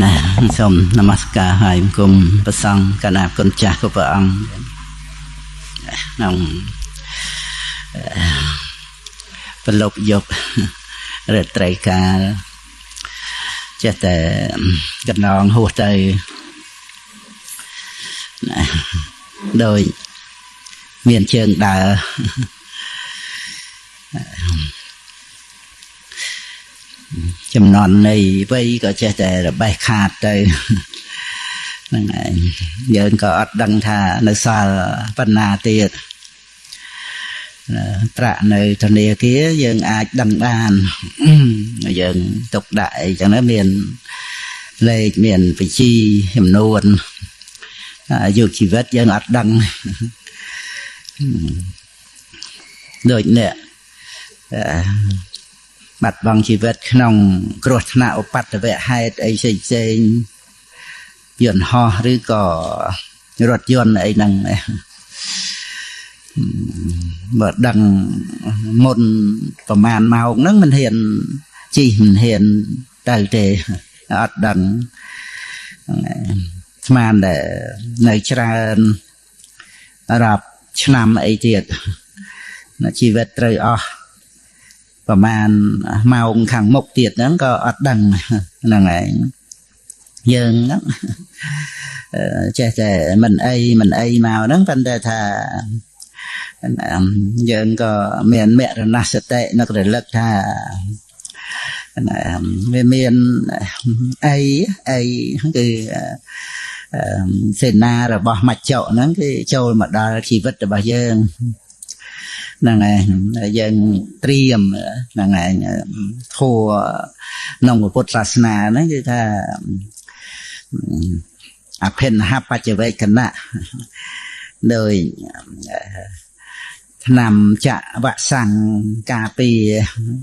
ណាសូមនមស្ការហើយគុំប្រសង់កណាគុណចាស់គ្រប់ព្រះអង្គក្នុងប្រលប់យប់រាត្រីកាលចេះតែកណ្ដងហួសទៅណាដោយមានជើងដើរចំណន់នៃវ័យក៏ចេះតែរបេះខាតទៅហ្នឹងឯងយើងក៏អត់ដឹងថានៅសល់ប៉ុណ្ណាទៀតប្រាក់នៅធនាគារយើងអាចដឹងបានយើងទុកដាក់អីចឹងណាមានលេខមានបញ្ជីចំនួនអាយុជីវិតយើងអត់ដឹងដូចអ្នកបាត់បង់ជីវិតក្នុងគ្រោះថ្នាក់ឧបទ្ទវហេតុអីផ្សេងផ្សេងយន្តហោះឬក៏រថយន្តអីហ្នឹងបើដឹងមុនប្រហែលម៉ោងហ្នឹងមិនហ៊ានជិះមិនហ៊ានទៅទេអត់ដឹងស្មានតែនៅច្រើនរាប់ឆ្នាំអីទៀតជីវិតត្រូវអស់ប្រហែលម៉ោងខាងមុខទៀតហ្នឹងក៏អត់ដឹងហ្នឹងឯងយើងហ្នឹងចេះតែមិនអីមកហ្នឹងប៉ុន្តែថាយើងក៏មានមរណសតិនឹករលឹកថាវាមានអីគឺសេនារបស់មច្ចុហ្នឹងគឺចូលមកដល់ជីវិតរបស់យើងហ្នឹងឯងយើងត្រៀមហ្នឹងឯងធัวក្នុងពុទ្ធសាសនាហ្នឹងគឺថាអភិនហបច្ចវេកណៈដោយឆ្នាំចវសੰការពារ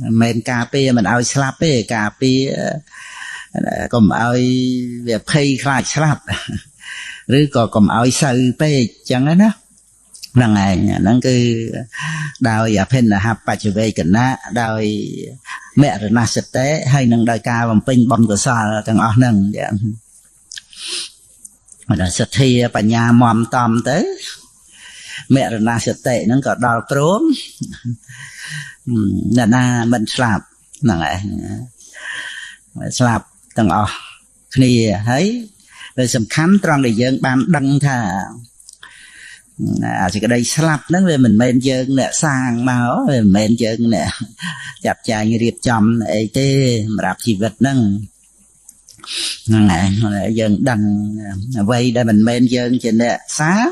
មិនមែនការពារមិនឲ្យស្លាប់ទេការពារកុំឲ្យវាភ័យខ្លាចស្លាប់ឬក៏កុំឲ្យសូវពេកចឹងណាហ្នឹងឯងហ្នឹងគឺដោយអភិនហបច្ចវេកណៈដោយមរណសតិហើយនឹងដោយការបំពេញបុណ្យកុសលទាំងអស់ហ្នឹងដល់សទ្ធាបញ្ញាមមតំទៅមរណសតិហ្នឹងក៏ដល់ព្រមអ្នកណាមិនស្លាប់ហ្នឹងឯងស្លាប់ទាំងអស់គ្នាហើយវាសំខាន់ត្រង់ដែលយើងបានដឹងថាអាសេចក្តីស្លាប់ហ្នឹងវាមិនមែនយើងអ្នកសាងមកវាមិនមែនយើងអ្នកចាត់ចែងរៀបចំអីទេសម្រាប់ជីវិតហ្នឹងហ្នឹងឯងយើងដឹងអ្វីដែលមិនមែនយើងជាអ្នកសាង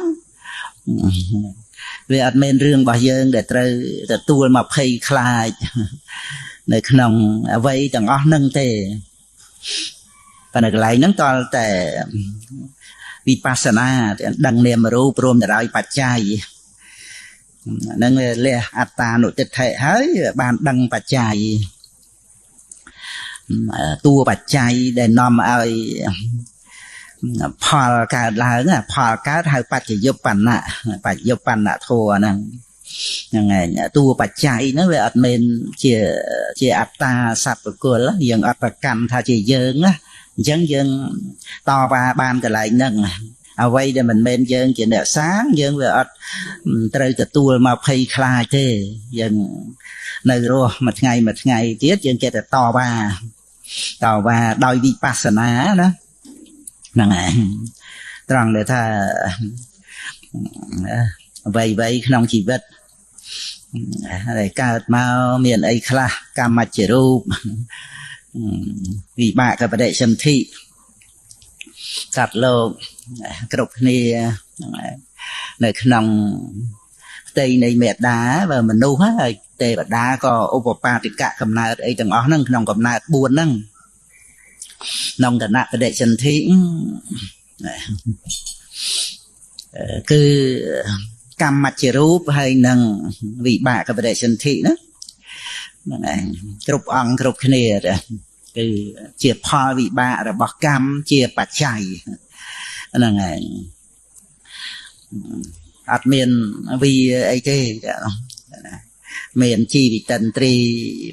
វាអត់មែនរឿងរបស់យើងដែលត្រូវទទួលមកភ័យខ្លាចនៅក្នុងអ្វីទាំងអស់ហ្នឹងទេប៉ុន្តែកន្លែងហ្នឹងតើតែវិបស្សនាដឹងនាមរូបរួមទៅដោយបច្ច័យហ្នឹងលះអត្តានុទិដ្ឋិហើយបានដឹងបច្ច័យតួបច្ច័យដែលនាំឲ្យផលកើតឡើងផលកើតហៅបច្ចយុបណ្ណៈបច្ចយុបណ្ណៈធម៌ហ្នឹងហ្នឹងឯងតួបច្ច័យហ្នឹងវាអត់មែនជាអត្តាសត្វបុគ្គលយើងអត់ប្រកាន់ថាជាយើងណាអញ្ចឹងយើងតវ៉ាបានកន្លែងហ្នឹងអ្វីដែលមិនមែនយើងជាអ្នកសាងយើងវាអត់ត្រូវទទួលមកភ័យខ្លាចទេយើងនៅរស់មួយថ្ងៃមួយថ្ងៃទៀតយើងចេះតែតវ៉ាដោយវិបស្សនាណាហ្នឹងឯងត្រង់ដែលថាអ្វីៗក្នុងជីវិតដែលកើតមកមានអីខ្លះកម្មជារូបវិបាកបដិសន្ធិសត្វលោកគ្រប់គ្នានៅក្នុងផ្ទៃនៃមេដាបើមនុស្សហើយទេវតាក៏ឧបបាទិកៈកំណើតអីទាំងអស់ហ្នឹងក្នុងកំណើត4ហ្នឹងក្នុងគណៈបដិសន្ធិគឺកម្មជារូបហើយនឹងវិបាកបដិសន្ធិណាហ្នឹងឯងគ្រប់អង្គគ្រប់គ្នាគឺជាផលវិបាករបស់កម្មជាបច្ច័យហ្នឹងឯងអត់មានវាអីទេមានជីវិតិន្ទ្រី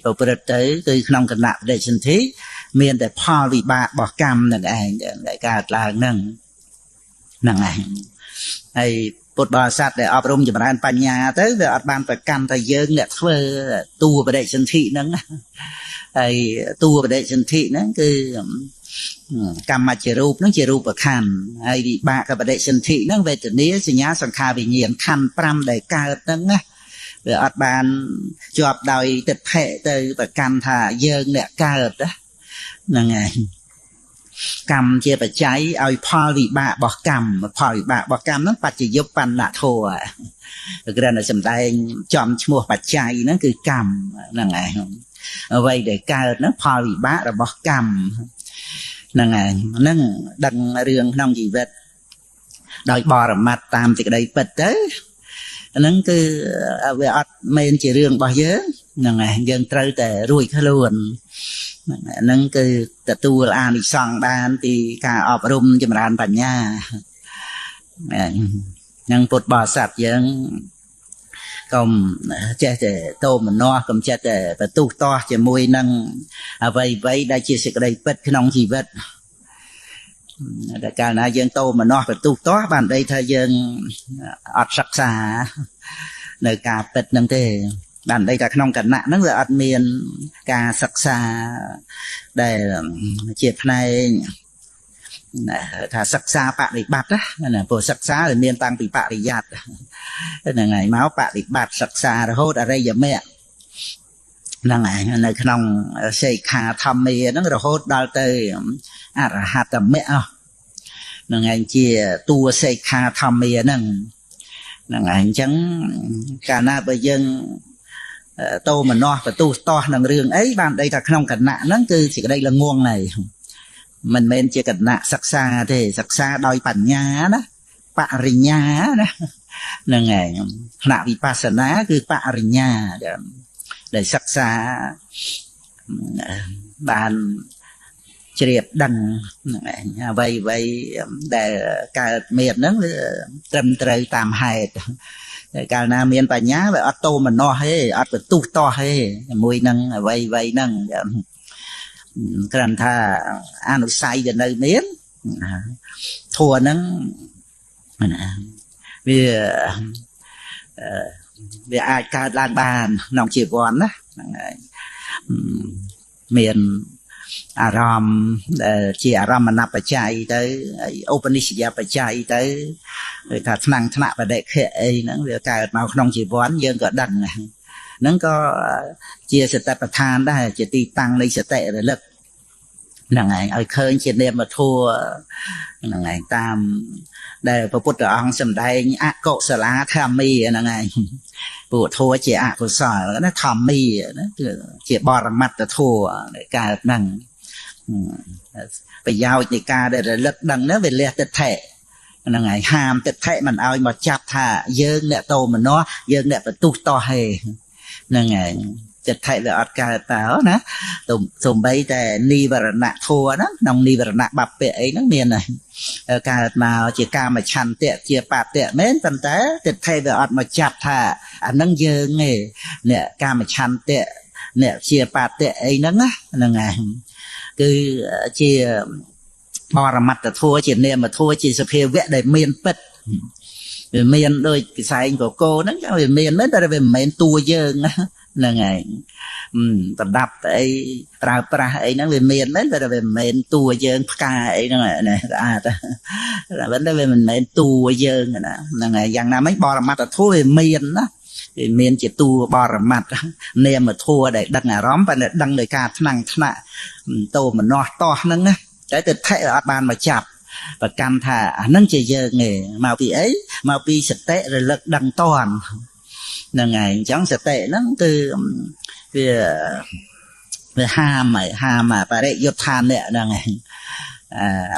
ប្រព្រឹត្តទៅគឺក្នុងគណៈបដិសន្ធិ មានតែផលវិបាករបស់កម្មនឹងឯងដែលកើតឡើងហ្នឹងហ្នឹងឯងហើយពុទ្ធបរិស័ទដែលអប់រំចម្រើនបញ្ញាទៅវាអត់បានប្រកាន់ថាយើងអ្នកធ្វើតួបដិសន្ធិហ្នឹងហើយតួបដិសន្ធិហ្នឹងគឺកម្មជារូបហ្នឹងជារូបខណ្ឌហើយវិបាកបដិសន្ធិហ្នឹងវេទនាសញ្ញាសង្ខារវិញ្ញាណខណ្ឌ5ដែលកើតហ្នឹងណាវាអត់បានជាប់ដោយទិដ្ឋិទៅប្រកាន់ថាយើងអ្នកកើតហ្នឹងហើយកម្មជាបច្ច័យឲ្យផលវិបាករបស់កម្មផលវិបាករបស់កម្មហ្នឹងបច្ចយុបណ្ណធម៌គ្រាន់តែសំដែងចំឈ្មោះបច្ច័យហ្នឹងគឺកម្មហ្នឹងឯងអ្វីដែលកើតហ្នឹងផលវិបាករបស់កម្មហ្នឹងឯងហ្នឹងដឹងរឿងក្នុងជីវិតដោយបរមត្តតាមសេចក្តីពិតទៅហ្នឹងគឺវាអត់មែនជារឿងរបស់យើងហ្នឹងឯងយើងត្រូវតែរួចខ្លួនហ្នឹងគឺទទួលអានិសង្សបានពីការអប់រំចម្រើនបញ្ញាហ្នឹងពុទ្ធបរិស័ទយើងកុំចេះតែតោមនោះកុំចេះតែបន្ទុះតោះជាមួយនឹងអ្វីៗដែលជាសេចក្តីពិតក្នុងជីវិតតែកាលណាយើងតោមនោះបន្ទុះតោះបានន័យថាយើងអត់សិក្សានៅការពិតហ្នឹងទេបានន័យថាក្នុងគណៈហ្នឹងវាអត់មានការសិក្សាដែលជាផ្នែកថាសិក្សាបរិបត្តិណាព្រោះសិក្សាវាមានតាំងពីបរិយ័តហ្នឹងហើយមកបរិបត្តិសិក្សារហូតអរិយមគ្គហ្នឹងហើយនៅក្នុងសិក្ខាធម្មាហ្នឹងរហូតដល់ទៅអរហត្តមគ្គហ្នឹងឯងជាតួសិក្ខាធម្មាហ្នឹងហ្នឹងហើយអញ្ចឹងកាលណាបើយើងតោមនោះបន្ទុះតោះនឹងរឿងអីបានន័យថាក្នុងគណៈហ្នឹងគឺសេចក្តីល្ងងហើយមិនមែនជាគណៈសិក្សាទេសិក្សាដោយបញ្ញាណាបរិញ្ញាណាហ្នឹងឯងថ្នាក់វិបស្សនាគឺបរិញ្ញាដែលសិក្សាបានជ្រាបដឹងហ្នឹងឯងអ្វីៗដែលកើតមានហ្នឹងវាត្រឹមត្រូវតាមហេតុតែកាលណាមានបញ្ញាវាអត់តោមនោះទេអត់បន្ទុះតោះទេជាមួយនឹងអ្វីៗហ្នឹងគ្រាន់ថាអនុស័យវានៅមានធัวហ្នឹងណាវាអាចកើតឡើងបានក្នុងជីវ័នណាហ្នឹងហើយមានអារម្មណ៍ដែលជាអារម្មណបច្ច័យទៅឧបនិស្សយបច្ច័យទៅគេថាថ្នាំងថ្នាក់បដិខៈអីហ្នឹងវាកើតមកក្នុងជីវ័នយើងក៏ដឹងហ្នឹងក៏ជាសតិប្បដ្ឋានដែរជាទីតាំងនៃសតិរលឹកហ្នឹងឯងឲ្យឃើញជានាមធម៌ហ្នឹងឯងតាមដែលព្រះពុទ្ធអង្គសម្ដែងអកុសលាធម្មីហ្នឹងឯងពួកធម៌ជាអកុសលណាធម្មីណាជាបរមត្តធម៌ដែលកើតហ្នឹងប្រយោជន៍នៃការដែលរលឹកដឹងហ្នឹងវាលះទិដ្ឋិហ្នឹងឯងហាមទិដ្ឋិមិនឲ្យមកចាប់ថាយើងអ្នកតោមនោះយើងអ្នកបន្ទុះតោះហេហ្នឹងឯងចិត្តថៃវាអត់កើតតើណាសំបីតែនិវរណៈធម៌ហ្នឹងក្នុងនិវរណៈបព្វៈអីហ្នឹងមានកើតមកជាកាមឆន្ទៈជាបាតៈមែនប៉ុន្តែចិត្តថៃវាអត់មកចាប់ថាអាហ្នឹងយើងទេអ្នកកាមឆន្ទៈអ្នកជាបាតៈអីហ្នឹងណាហ្នឹងឯងគឺជាបរមត្តធម៌ជានាមធម៌ជាសភាវៈដែលមានពិតវាមានដូចកសែងកកោហ្នឹងវាមានមែនតែវាមិនមែនតួយើងហ្នឹងឯងប្រដាប់អីប្រើប្រាស់អីហ្នឹងវាមានមែនតែវាមិនមែនតួយើងផ្កាអីហ្នឹងណាស្អាតតែវាមិនមែនតួយើងណាហ្នឹងហើយយ៉ាងណាមិញបរមត្តធម៌វាមានណាវាមានជាតួបរមត្តនាមធម៌ដែលដឹងអារម្មណ៍ប៉ុន្តែដឹងដោយការថ្នាំងថ្នាក់តោមនោះតោះហ្នឹងណាតែទិដ្ឋិអត់បានមកចាប់ប្រកាន់ថាអាហ្នឹងជាយើងទេមកពីអីមកពីសតិរលឹកដឹងតន់ហ្នឹងហើយអញ្ចឹងសតិហ្នឹងគឺវាហាមហើយហាមបរិយុទ្ធានៈហ្នឹងឯង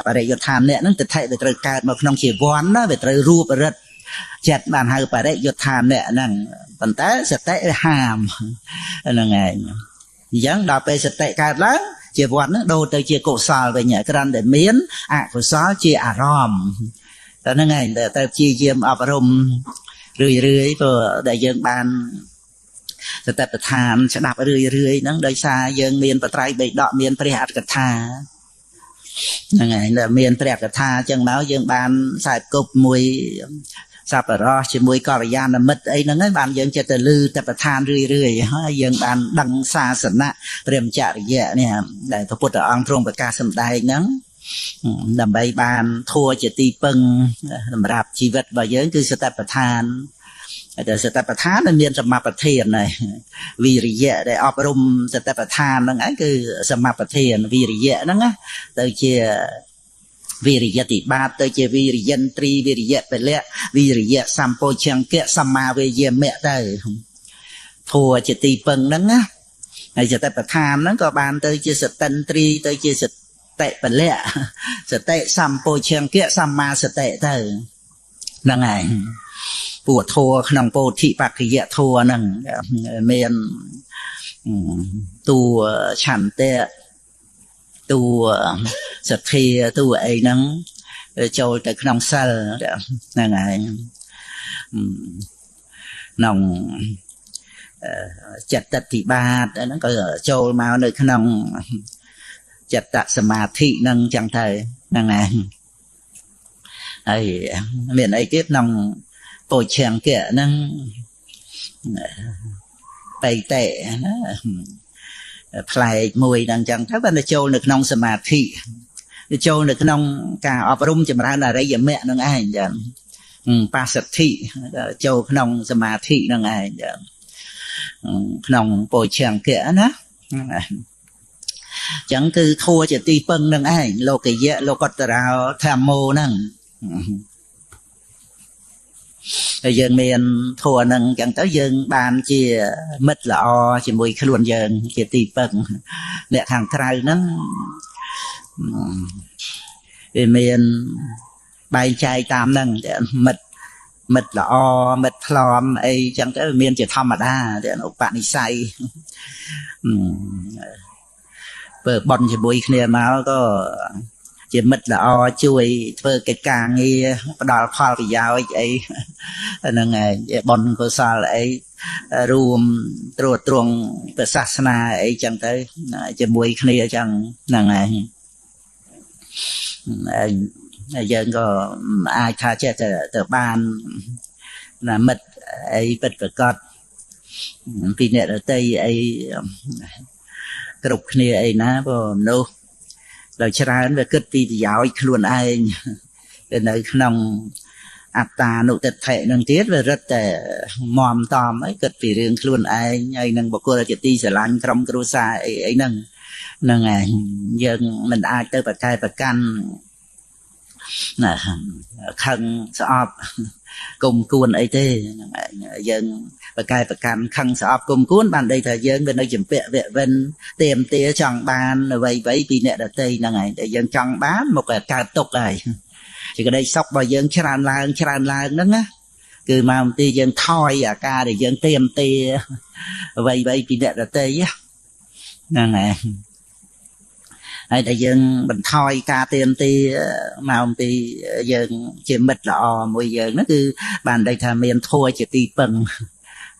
បរិយុទ្ធានៈហ្នឹងទិដ្ឋិវាត្រូវកើតមកក្នុងជីវ័នណាវាត្រូវរូបរិទ្ធចិត្តបានហៅបរិយុទ្ធានៈហ្នឹងប៉ុន្តែសតិវាហាមហ្នឹងឯងអញ្ចឹងដល់ពេលសតិកើតឡើងជីវ័នហ្នឹងដូរទៅជាកុសលវិញគ្រាន់តែមានអកុសលជាអារម្មណ៍តែហ្នឹងឯងតែត្រូវព្យាយាមអប់រំរឿយៗព្រោះដែលយើងបាន សតិប្បដ្ឋានស្ដាប់រឿយរឿយហ្នឹងដោយសារយើងមានបត្រៃបិដកមានព្រះអត្ថកថាហ្នឹងហើយមានព្រះកថាអញ្ចឹងមកយើងបានខ្សែគប់មួយសប្បុរសជាមួយកល្យាណមិត្តអីហ្នឹងហើយបានយើងចិត្តទៅលឺតបឋានរឿយរឿយហើយយើងបានដឹងសាសនៈព្រះមច្ចរិយៈនេះដែលព្រះពុទ្ធអង្គទ្រង់ប្រកាសសម្ដែងហ្នឹងដើម្បីបានធัวជាទីពឹងសម្រាប់ជីវិតរបស់យើងគឺសតិប្បដ្ឋានតែសតិប្បដ្ឋានមានសមបធានហើយវិរិយៈដែលអប់រំសតិប្បដ្ឋានហ្នឹងឯងគឺសមបធានវិរិយៈហ្នឹងណាទៅជាវិរិយតិបាតទៅជាវិរិយន្ទ្រីវិរិយពលៈវិរិយសម្ពោជង្គៈសម្មាវេយមៈទៅធัวជាទីពឹងហ្នឹងណាហើយសតិប្បដ្ឋានហ្នឹងក៏បានទៅជាសតិន្ទ្រីទៅជាសតិពលៈសតិសម្ពោជង្គៈសម្មាសតិទៅហ្នឹងឯងពួកធัวក្នុងពោធិបក្ខយធัวហ្នឹងមានតួឆន្ទៈតួសទ្ធាតួអីហ្នឹងចូលទៅក្នុងសិលហ្នឹងឯងក្នុងចិត្តតិបាតហ្នឹងក៏ចូលមកនៅក្នុងចិត្តសមាធិហ្នឹងចឹងទៅហ្នឹងឯងហើយមានអីទៀតក្នុងពោឈង្គៈហ្នឹងបៃតេណាផ្លែកមួយហ្នឹងចឹងទៅបានចូលនៅក្នុងសមាធិចូលនៅក្នុងការអប់រំចម្រើនអរិយមគ្គហ្នឹងឯងចឹងបាសទ្ធិចូលក្នុងសមាធិហ្នឹងឯងចឹងក្នុងពោឈង្គៈណាចឹងគឺធัวជាទីពឹងហ្នឹងឯងលោកយៈលោកតរោធម្មោហ្នឹងហើយយើងមានធัวហ្នឹងចឹងទៅយើងបានជាមិត្តល្អជាមួយខ្លួនយើងជាទីពឹងអ្នកខាងក្រៅហ្នឹងវាមានបែងចែកតាមហ្នឹងមិត្តល្អមិត្តថ្លមអីចឹងទៅមានជាធម្មតាឧបនិស្ស័យធ្វើបន់ជាមួយគ្នាមកក៏ជាមិត្តល្អជួយធ្វើកិច្ចការងារផ្ដល់ផលប្រយោជន៍អីហ្នឹងឯងបុណ្យកុសលអីរួមត្រួតត្រងព្រះសាសនាអីចឹងទៅជាមួយគ្នាចឹងហ្នឹងឯងយើងក៏អាចថាចេះទៅបានណាមិត្តអីពិតប្រាកដពីអ្នកដទៃអីគ្រប់គ្នាអីណាព្រោះមនុស្សដោយច្រើនវាគិតពីប្រយោជន៍ខ្លួនឯងទៅនៅក្នុងអត្តានុទិដ្ឋិនឹងទៀតវារឹតតែមមតំអីគិតពីរឿងខ្លួនឯងហើយនឹងបុគ្គលជាទីស្រឡាញ់ក្រុមគ្រួសារអីអីហ្នឹងហ្នឹងឯងយើងមិនអាចទៅប្រកែប្រកាន់ណាខឹងស្អប់គុំគួនអីទេហ្នឹងឯងយើងប្រកែប្រកាន់ខឹងស្អប់គុំគួនបានន័យថាយើងវានៅចម្ពាក់វៈវិនเตรียมទាចង់បានអ្វីៗពីអ្នកដទៃហ្នឹងឯងតែយើងចង់បានមកកើតទុកហើយសេចក្តីសុខរបស់យើងច្រើនឡើងច្រើនឡើងហ្នឹងណាគឺមកអំទីយើងថយអាការដែលយើងเตรียមទាអ្វីៗពីអ្នកដទៃហ្នឹងឯងហើយតែយើងបន្ថយការเตรียมទាមកអំពីយើងជាមិត្តល្អមួយយើងហ្នឹងគឺបានន័យថាមានធัวជាទីពឹង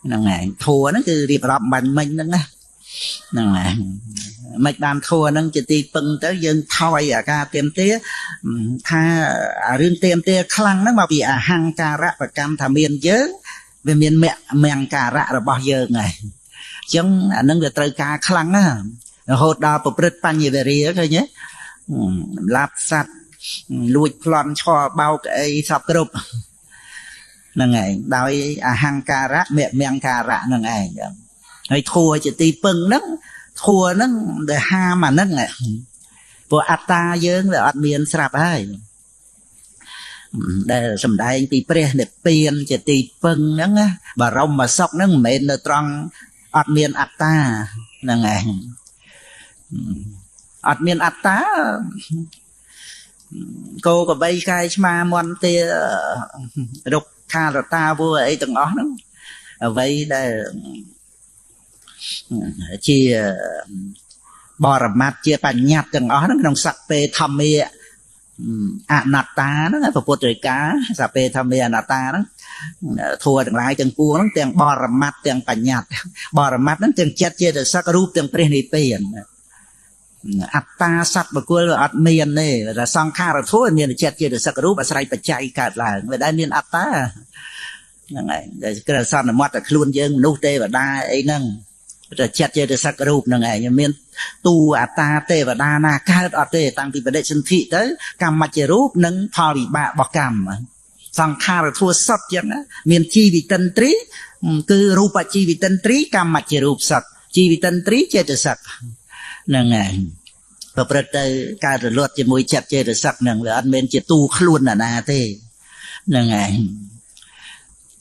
ហ្នឹងឯងធัวហ្នឹងគឺរៀបរាប់បាញ់មិញហ្នឹងណាហ្នឹងឯងមិនបានធัวហ្នឹងជាទីពឹងទៅយើងថយអាការเตรียมទាថាអារឿងเตรียมទាខ្លាំងហ្នឹងមកពីអហង្ការៈប្រកម្មថាមានយើងវាមានមង្ការៈរបស់យើងហើយអញ្ចឹងអាហ្នឹងវាត្រូវការខ្លាំងណារហូតដល់ប្រព្រឹត្តបញ្ញវរិយឃើញទេសម្លាប់សត្វលួចប្លន់ឆបោកអីសពគ្រប់ហ្នឹងឯងដោយអហង្ការៈមង្ការៈហ្នឹងឯងហើយធัวជាទីពឹងហ្នឹងធัวហ្នឹងដែលហាមអាហ្នឹងព្រោះអត្តាយើងវាអត់មានស្រាប់ហើយដែលសំដែងពីព្រះនិព្វានជាទីពឹងហ្នឹងណាបរមសុខហ្នឹងមិនមែននៅត្រង់អត់មានអត្តាហ្នឹងឯងអត់មានអត្តាគោក្របីកែឆ្មាមន់ទារុក្ខារតាវអីទាំងអស់ហ្នឹងអ្វីដែលជាបរមត្តជាបញ្ញត្តិទាំងអស់ហ្នឹងក្នុងសព្វេធម្មា អនត្តាហ្នឹងពុទ្ធរិកាសាពេថាមានអនត្តាហ្នឹងធัวទាំងឡាយទាំងពួងហ្នឹងទាំងបរមត្តទាំងបញ្ញត្តិបរមត្តហ្នឹងទាំងចិត្តចេតសិករូបទាំងព្រះនិព្វានអត្តាសត្វបុគ្គលអត់មានទេតែសង្ខារធัวមានចិត្តចេតសិករូបអាស្រ័យបច្ច័យកើតឡើងវាដែលមានអត្តាហ្នឹងឯងដែលគឺសន្មត់តែខ្លួនយើងមនុស្សទេវតាអីហ្នឹងតែចិត្តចេតសិករូបហ្នឹងឯងមានតួអត្តាទេវតាណាកើតអត់ទេតាំងពីបដិសន្ធិទៅកម្មជារូបនិងផលវិបាករបស់កម្មសង្ខារធัวសុទ្ធចឹងមានជីវិតិន្ទ្រីគឺរូបជីវិតិន្ទ្រីកម្មជារូបសុទ្ធជីវិតិន្ទ្រីចេតសិកហ្នឹងឯងប្រព្រឹត្តទៅកើតរលត់ជាមួយចិត្តចេតសិកហ្នឹងវាអត់មានជាទូខ្លួនណាទេហ្នឹងឯង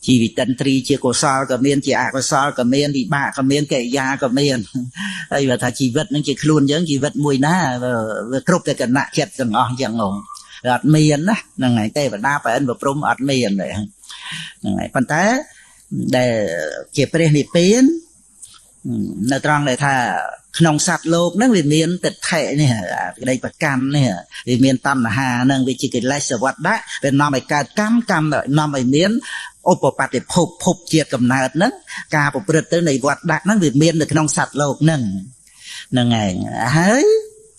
ជីវិតិន្ទ្រីជាកុសលក៏មានជាអកុសលក៏មានវិបាកក៏មានកិរិយាក៏មានហើយបើថាជីវិតហ្នឹងជាខ្លួនយើងជីវិតមួយណាវាគ្រប់តែគណៈចិត្តទាំងអស់ចឹងងអត់មានណាហ្នឹងហើយទេវតាប្រអិនប្រព្រំអត់មានទេហ្នឹងហើយប៉ុន្តែដែលជាព្រះនិព្វាននៅត្រង់ដែលថាក្នុងសត្វលោកហ្នឹងវាមានទិដ្ឋិនេះក្តីប្រកាន់នេះវាមានតណ្ហាហ្នឹងវាជាកិលេសវត្តៈវានាំឲ្យកើតកម្មកម្មនាំឲ្យមានឧបបត្តិភពភពជាតិកំណើតហ្នឹងការប្រព្រឹត្តទៅនៃវត្តៈហ្នឹងវាមាននៅក្នុងសត្វលោកហ្នឹងហ្នឹងឯងហើយ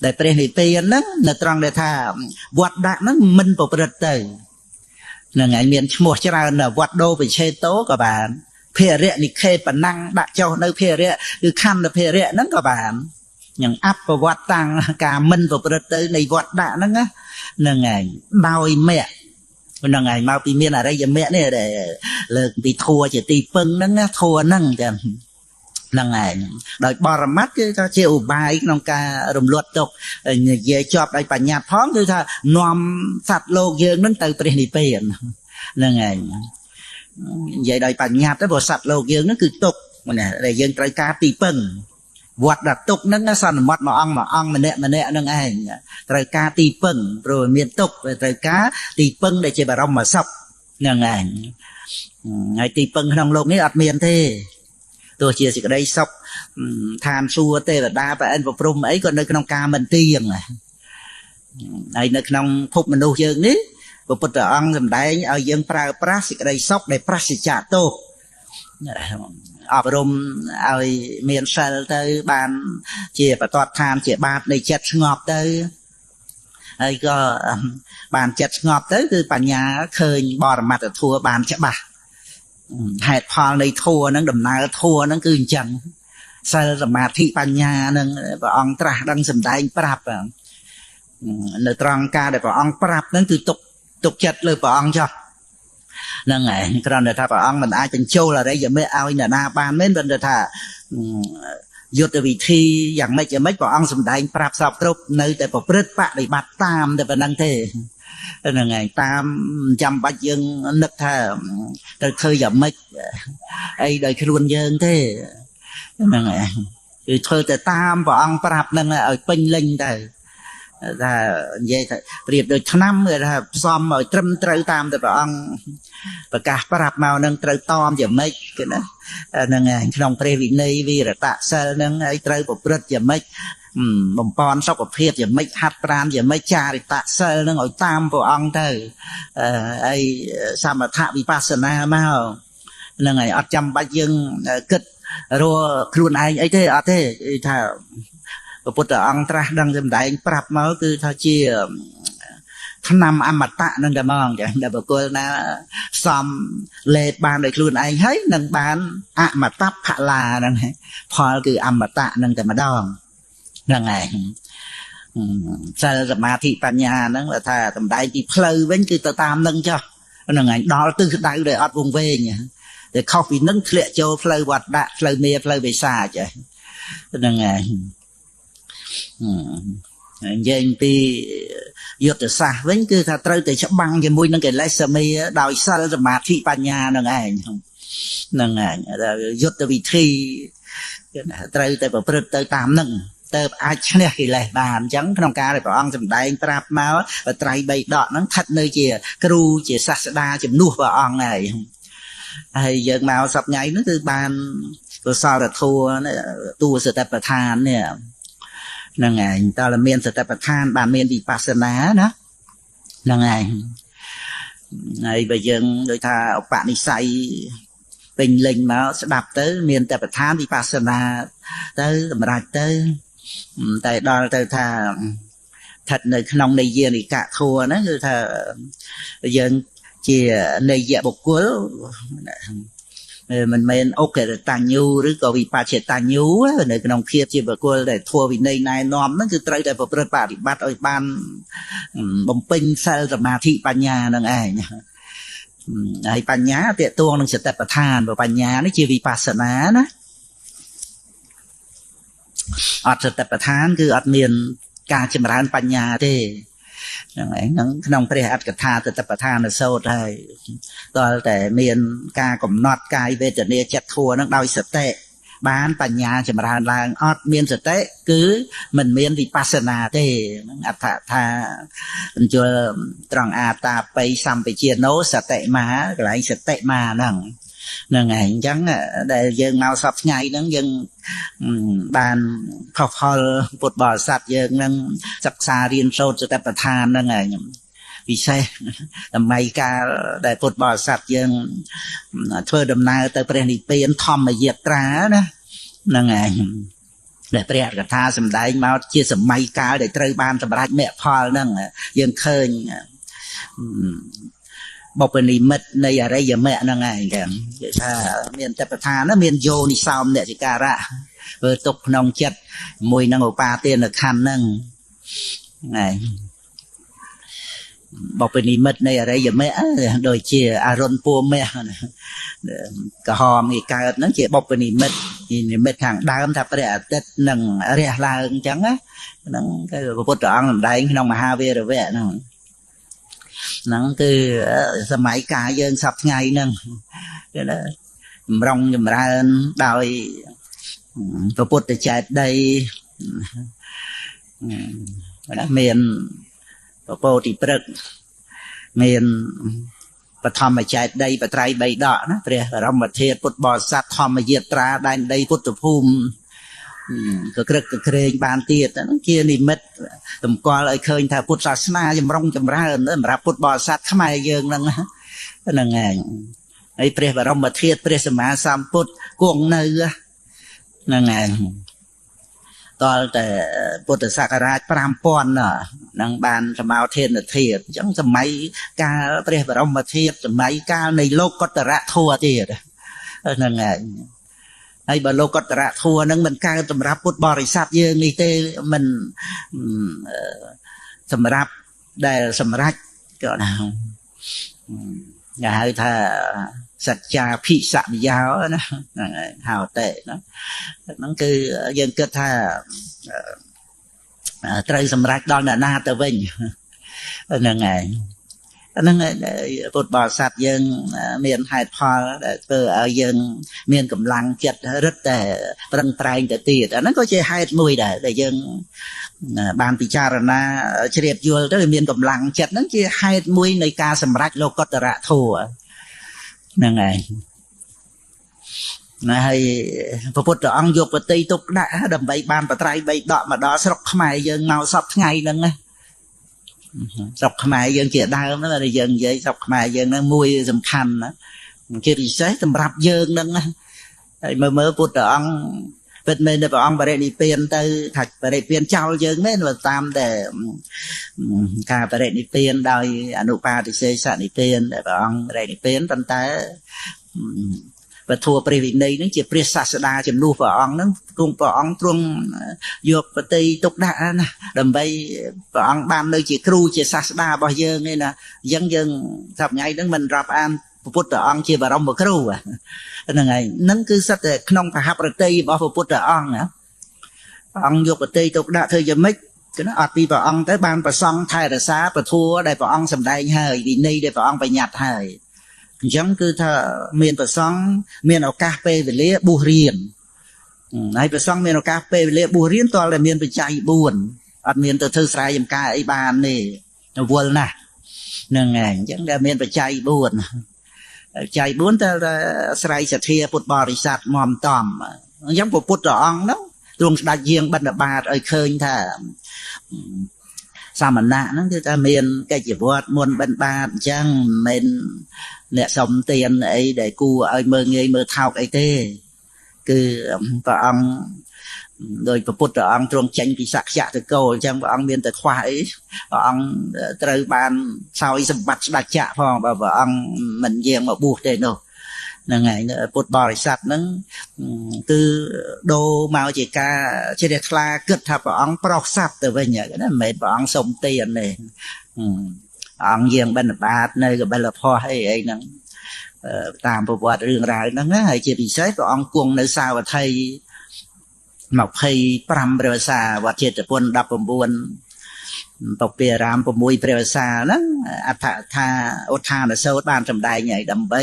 ដែលព្រះនិព្វានហ្នឹងនៅត្រង់ដែលថាវត្តៈហ្នឹងមិនប្រព្រឹត្តទៅហ្នឹងឯងមានឈ្មោះច្រើនវត្តដូវិឆេតោក៏បានភារៈនិខេបណੰដាក់ចុះនៅភារៈគឺខណ្ឌភារៈហ្នឹងក៏បានយ៉ាងអបវត្តតាំងការមិនប្រព្រឹត្តទៅនៃវត្តដាក់ហ្នឹងណាហ្នឹងឯងដោយមគ្គហ្នឹងឯងមកពីមានអរិយមគ្គនេះដែលលើកពីធัวជាទីពឹងហ្នឹងណាធัวហ្នឹងចឹងហ្នឹងឯងដោយបរមត្តគឺថាជាឧបាយក្នុងការរំលត់ទុកនិយាយជាប់ដោយបញ្ញត្តិផងគឺថានាំសត្វលោកយើងហ្នឹងទៅព្រះនិព្វានហ្នឹងឯងនិយាយដោយបញ្ញត្តិទៅព្រោះសត្វលោកយើងហ្នឹងគឺទុកណាដែលយើងត្រូវការទីពឹងវត្តដល់ទុកហ្នឹងសន្មត់មួយអង្គមួយអង្គម្នាក់ម្នាក់ហ្នឹងឯងត្រូវការទីពឹងព្រោះមានទុកត្រូវការទីពឹងដែលជាបរមសុខហ្នឹងឯងហើយទីពឹងក្នុងលោកនេះអត់មានទេទោះជាសេចក្តីសុខឋានសួគ៌ទេវតាប្រអិនប្រព្រំអីក៏នៅក្នុងការមិនទៀងហើយនៅក្នុងភពមនុស្សយើងនេះព្រះពុទ្ធអង្គសម្ដែងឲ្យយើងប្រើប្រាស់សេចក្តីសុខដែលប្រសិជ្ជៈទោសអប់រំឲ្យមានសិលទៅបានជាបតតឋានជាបាតនៃចិត្តស្ងប់ទៅហើយក៏បានចិត្តស្ងប់ទៅគឺបញ្ញាឃើញបរមត្តធម៌បានច្បាស់ហេតុផលនៃធម៌ហ្នឹងដំណើរធម៌ហ្នឹងគឺអញ្ចឹងសិលសមាធិបញ្ញាហ្នឹងព្រះអង្គត្រាស់ដឹងសម្ដែងប្រាប់នៅត្រង់ការដែលព្រះអង្គប្រាប់ហ្នឹងគឺទុកចិត្តលើព្រះអង្គចុះហ្នឹងឯងគ្រាន់តែថាព្រះអង្គមិនអាចបញ្ចូលអរិយមគ្គឲ្យអ្នកណាបានមែនប៉ុន្តែថាយុទ្ធវិធីយ៉ាងម៉េចយ៉ាងម៉េចព្រះអង្គសម្ដែងប្រាប់សពគ្រប់នៅតែប្រព្រឹត្តបដិបត្តិតាមតែប៉ុណ្្នឹងទេហ្នឹងឯងតាមចាំបាច់យើងនឹកថាត្រូវធ្វើយ៉ាងម៉េចអីដោយខ្លួនយើងទេហ្នឹងឯងគឺធ្វើតែតាមព្រះអង្គប្រាប់ហ្នឹងឲ្យពេញលេញទៅថានិយាយថាប្រៀបដូចឆ្នាំគេថាផ្សំឲ្យត្រឹមត្រូវតាមតែព្រះអង្គប្រកាសប្រាប់មកនឹងត្រូវតមយ៉ាងម៉េចគេណាហ្នឹងឯងក្នុងព្រះវិន័យវីរតសិលហ្នឹងឲ្យត្រូវប្រព្រឹត្តយ៉ាងម៉េចបំពន់សុខភាពយ៉ាងម៉េចហាត់ប្រាណយ៉ាងម៉េចចារិតសិលហ្នឹងឲ្យតាមព្រះអង្គទៅហើយសមថវិបស្សនាមកហ្នឹងហើយអត់ចាំបាច់យើងគិតរកខ្លួនឯងអីទេអត់ទេថាព្រះពុទ្ធអង្គត្រាស់ដឹងសម្ដែងប្រាប់មកគឺថាជាឆ្នាំអមតៈនឹងតែហ្មងចាដែលបុគ្គលណាសំលេបបានដោយខ្លួនឯងហើយនឹងបានអមតផលាហ្នឹងផលគឺអមតៈនឹងតែម្ដងហ្នឹងឯងសិលសមាធិបញ្ញាហ្នឹងបើថាសម្ដែងពីផ្លូវវិញគឺទៅតាមនឹងចុះហ្នឹងឯងដល់ទិសដៅដែលអត់វង្វេងតែខុសពីនឹងធ្លាក់ចូលផ្លូវវត្តដាក់ផ្លូវមេផ្លូវបិសាចហ្នឹងឯងនិយាយពីយុទ្ធសាស្ត្រវិញគឺថាត្រូវតែច្បាំងជាមួយនឹងកិលេសមាដោយសិលសមាធិបញ្ញាហ្នឹងឯងហ្នឹងឯងយុទ្ធវិធីត្រូវតែប្រព្រឹត្តទៅតាមនឹងទៅអាចឈ្នះកិលេសបានអញ្ចឹងក្នុងការដែលព្រះអង្គសម្ដែងប្រាប់មកបត្រៃបីដកហ្នឹងស្ថិតនៅជាគ្រូជាសាស្តាជំនួសព្រះអង្គហើយហើយយើងមកសប្តាហ៍ថ្ងៃហ្នឹងគឺបានកុសលធម៌តួសតិប្បដ្ឋាននេះហ្នឹងឯងតើមានសតិប្បដ្ឋានបានមានវិបស្សនាណា ហ្នឹងហើយហើយបើយើងដូចថាឧបនិស្ស័យពេញលេញមកស្ដាប់ទៅមានតែប្រធានវិបស្សនាទៅសម្រាប់ទៅតែដល់ទៅថាស្ថិតនៅក្នុងនិយានិកធម៌ហ្នឹងគឺថាយើងជានិយបុគ្គលមិនមែនឧក្រិតញ្ញូឬក៏វិបច្ចតញ្ញូនៅក្នុងភាពជាបុគ្គលដែលធម៌វិន័យណែនាំហ្នឹងគឺត្រូវតែប្រព្រឹត្តបប្រតិបត្តិឲ្យបានបំពេញសិលសមាធិបញ្ញាហ្នឹងឯងហើយបញ្ញាទាក់ទងនឹងសតិប្បដ្ឋានព្រោះបញ្ញានេះជាវិបស្សនាណាអត់សតិប្បដ្ឋានគឺអត់មានការចម្រើនបញ្ញាទេហ្នឹងឯងហ្នឹងក្នុងព្រះអត្ថកថាសតិប្បដ្ឋានសូត្រហើយដល់តែមានការកំណត់កាយវេទនាចិត្តធัวហ្នឹងដោយសតិបានបញ្ញាចម្រើនឡើងអត់មានសតិគឺមិនមានវិបស្សនាទេហ្នឹងអត្ថថាបញ្ជលត្រង់អាតាបិសម្បជាណោសតិមាកន្លែងសតិមាហ្នឹងហ្នឹងឯងអញ្ចឹងដែលយើងមកសពថ្ងៃហ្នឹងយើងបានខុសផលពុទ្ធបរិស័ទយើងហ្នឹងសិក្សារៀនសូត្រសតិប្បដ្ឋានហ្នឹងឯងពិសេសសម័យកាលដែលពុទ្ធបរិស័ទយើងធ្វើដំណើរទៅព្រះនិព្វានធម្មយាត្រាណាហ្នឹងឯងដែលព្រះកថាសម្ដែងមកជាសម័យកាលដែលត្រូវបានសម្រេចមគ្គផលហ្នឹងយើងឃើញបុព្វនិមិត្តនៃអរិយមគ្គហ្នឹងឯងគេថាមានតបឋានមានយោនិសោមនសិការៈធ្វើទុកក្នុងចិត្តមួយនឹងឧបាទានខណ្ឌហ្នឹងឯងបុព្វនិមិត្តនៃអរិយមគ្គដូចជាអរុណពួមគ្គក្រហមគេកើតហ្នឹងជាបុព្វនិមិត្តនិមិត្តខាងដើមថាព្រះអាទិត្យនឹងរះឡើងអញ្ចឹងណាហ្នឹងគឺព្រះពុទ្ធអង្គសម្ដែងក្នុងមហាវីរវៈហ្នឹងហ្នឹងគឺសម័យកាលយើងសពថ្ងៃហ្នឹងគេណាចម្រុងចម្រើនដោយព្រះពុទ្ធចេតិយណាមានពពោធិព្រឹក្សមានបឋមចេតិយបត្រៃបីដកណាព្រះបរមធាតុពុទ្ធបរិស័ទធម្មយាត្រាដែនដីពុទ្ធភូមិក៏ក្រឹកក៏ក្រែងបានទៀតហ្នឹងជានិមិត្តតម្កល់ឲ្យឃើញថាពុទ្ធសាសនាចម្រុងចម្រើនសម្រាប់ពុទ្ធបរិស័ទខ្មែរយើងហ្នឹងហ្នឹងឯងហើយព្រះបរមធាតុព្រះសម្មាសម្ពុទ្ធគង់នៅហ្នឹងឯងតលតែពុទ្ធសករាជ5000ហ្នឹងបានសមោធានធាតុអញ្ចឹងសម័យកាលព្រះបរមធាតុសម័យកាលនៃលោកកតរធัวទៀតហ្នឹងឯងហើយបើលោកតរធัวហ្នឹងមិនកើតសម្រាប់ពុទ្ធបរិស័ទយើងនេះទេមិនសម្រាប់ដែលសម្រេចក៏ណាគេហៅថាសច្ចាភិសមយោណាហ្នឹងហៅតេណាហ្នឹងគឺយើងគិតថាត្រូវសម្រេចដល់អ្នកណាទៅវិញហ្នឹងឯងហ្នឹងពុទ្ធបរិស័ទយើងមានហេតុផលដែលធ្វើឲ្យយើងមានកម្លាំងចិត្តរឹតតែប្រឹងប្រែងទៅទៀតអាហ្នឹងក៏ជាហេតុមួយដែរដែលយើងបានពិចារណាជ្រាបយល់ទៅមានកម្លាំងចិត្តហ្នឹងជាហេតុមួយនៃការសម្រេចលោកុត្តរធម៌ហ្នឹងឯងណាហើយព្រះពុទ្ធអង្គយកបតីទុកដាក់ដើម្បីបានបត្រៃបីដកមកដល់ស្រុកខ្មែរយើងមកសពថ្ងៃហ្នឹងណាស្រុកខ្មែរយើងជាដើមហ្នឹងយើងនិយាយស្រុកខ្មែរយើងហ្នឹងមួយសំខាន់ណាជាពិសេសសម្រាប់យើងហ្នឹងណាហើយមើលមើលពុទ្ធអង្គពិតមែនតែព្រះអង្គបរិនិព្វានទៅថាបរិនិព្វានចោលយើងមែនបើតាមតែការបរិនិព្វានដោយអនុបាទិសេសនិព្វានដែលព្រះអង្គបរិនិព្វានប៉ុន្តែពធព្រះវិន័យហ្នឹងជាព្រះសាស្តាជំនួសព្រះអង្គហ្នឹងគង់ព្រះអង្គទ្រង់យកបតីទុកដាក់ណាដើម្បីព្រះអង្គបាននៅជាគ្រូជាសាស្តារបស់យើងឯណាអញ្ចឹងយើងសប្តាហ៍ហ្នឹងមិនរាប់អានព្រះពុទ្ធអង្គជាបរមគ្រូហ្នឹងឯងហ្នឹងគឺសិតតែក្នុងសហប្រតិរបស់ព្រះពុទ្ធអង្គណាព្រះអង្គយកបតីទុកដាក់ធ្វើយ៉ាងម៉េចគឺណាអត់ពីព្រះអង្គទៅបានប្រសង់ថែរក្សាពធដែលព្រះអង្គសម្ដែងហើយវិន័យដែលព្រះអង្គបញ្ញត្តិហើយអញ្ចឹងគឺថាមានប្រសង់មានឱកាសពេលវេលាបួសរៀនហើយប្រសង់មានឱកាសពេលវេលាបួសរៀនទាល់តែមានបច្ច័យ4អត់មានទៅធ្វើស្រែចម្ការអីបានទេរវល់ណាស់ហ្នឹងឯងអញ្ចឹងដែលមានបច្ច័យ4បច្ច័យ4តើស្រ័យសទ្ធាពុទ្ធបរិស័ទមមតំអញ្ចឹងព្រះពុទ្ធអង្គហ្នឹងទ្រង់ស្ដេចយាងបិណ្ឌបាតឲ្យឃើញថា សមណៈហ្នឹងគឺថាមានកិច្ចវត្តមុនបិណ្ឌបាតអញ្ចឹងមិនមែនអ្នកសុំទានអីដែលគួរឲ្យមើលងាយមើលថោកអីទេគឺព្រះអង្គដោយព្រះពុទ្ធអង្គទ្រង់ចេញពីសក្យតកោអញ្ចឹងព្រះអង្គមានតែខ្វះអីព្រះអង្គត្រូវបានសោយសម្បត្តិស្ដេចចក្រផងបើព្រះអង្គមិនយាងមកបួសទេនោះហ្នឹងហើយពុទ្ធបរិស័ទហ្នឹងគឺដូរមកជាការជ្រះថ្លាគិតថាព្រះអង្គប្រោសសត្វទៅវិញណាមិនមែនព្រះអង្គសុំទានទេអង្គយាងបិណ្ឌបាតនៅកបិលផោះអីអីហ្នឹងតាមប្រវត្តិរឿងរ៉ាវហ្នឹងណាហើយជាពិសេសព្រះអង្គគង់នៅសាវត្ថី25ព្រះវស្សាវត្តចេតពុន19ពពារាម6ព្រះវស្សាហ្នឹងអដ្ឋថាឧទ្ធានសោតបានសម្ដែងហើយដើម្បី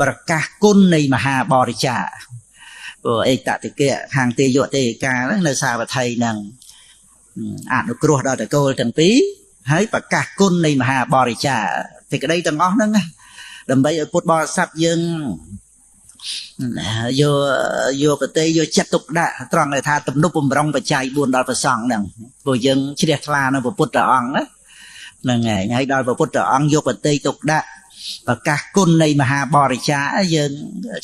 ប្រកាសគុណនៃមហាបរិច្ចាគព្រោះឯកតិកៈខាងទេយុទេកាហ្នឹងនៅសាវត្ថីហ្នឹងអនុគ្រោះដល់តកូលទាំងពីរហើយប្រកាសគុណនៃមហាបរិច្ចាគសេចក្តីទាំងអស់ហ្នឹងដើម្បីឲ្យពុទ្ធបរិស័ទយើងយកប្រទេសយកចិត្តទុកដាក់ត្រង់ថាទំនុកបំរុងបច្ច័យ4ដល់ព្រះសង្ឃហ្នឹងព្រោះយើងជ្រះថ្លានៅព្រះពុទ្ធអង្គណាហ្នឹងហើយហើយដល់ព្រះពុទ្ធអង្គយកប្រទេសទុកដាក់ប្រកាសគុណនៃមហាបរិច្ចាគយើង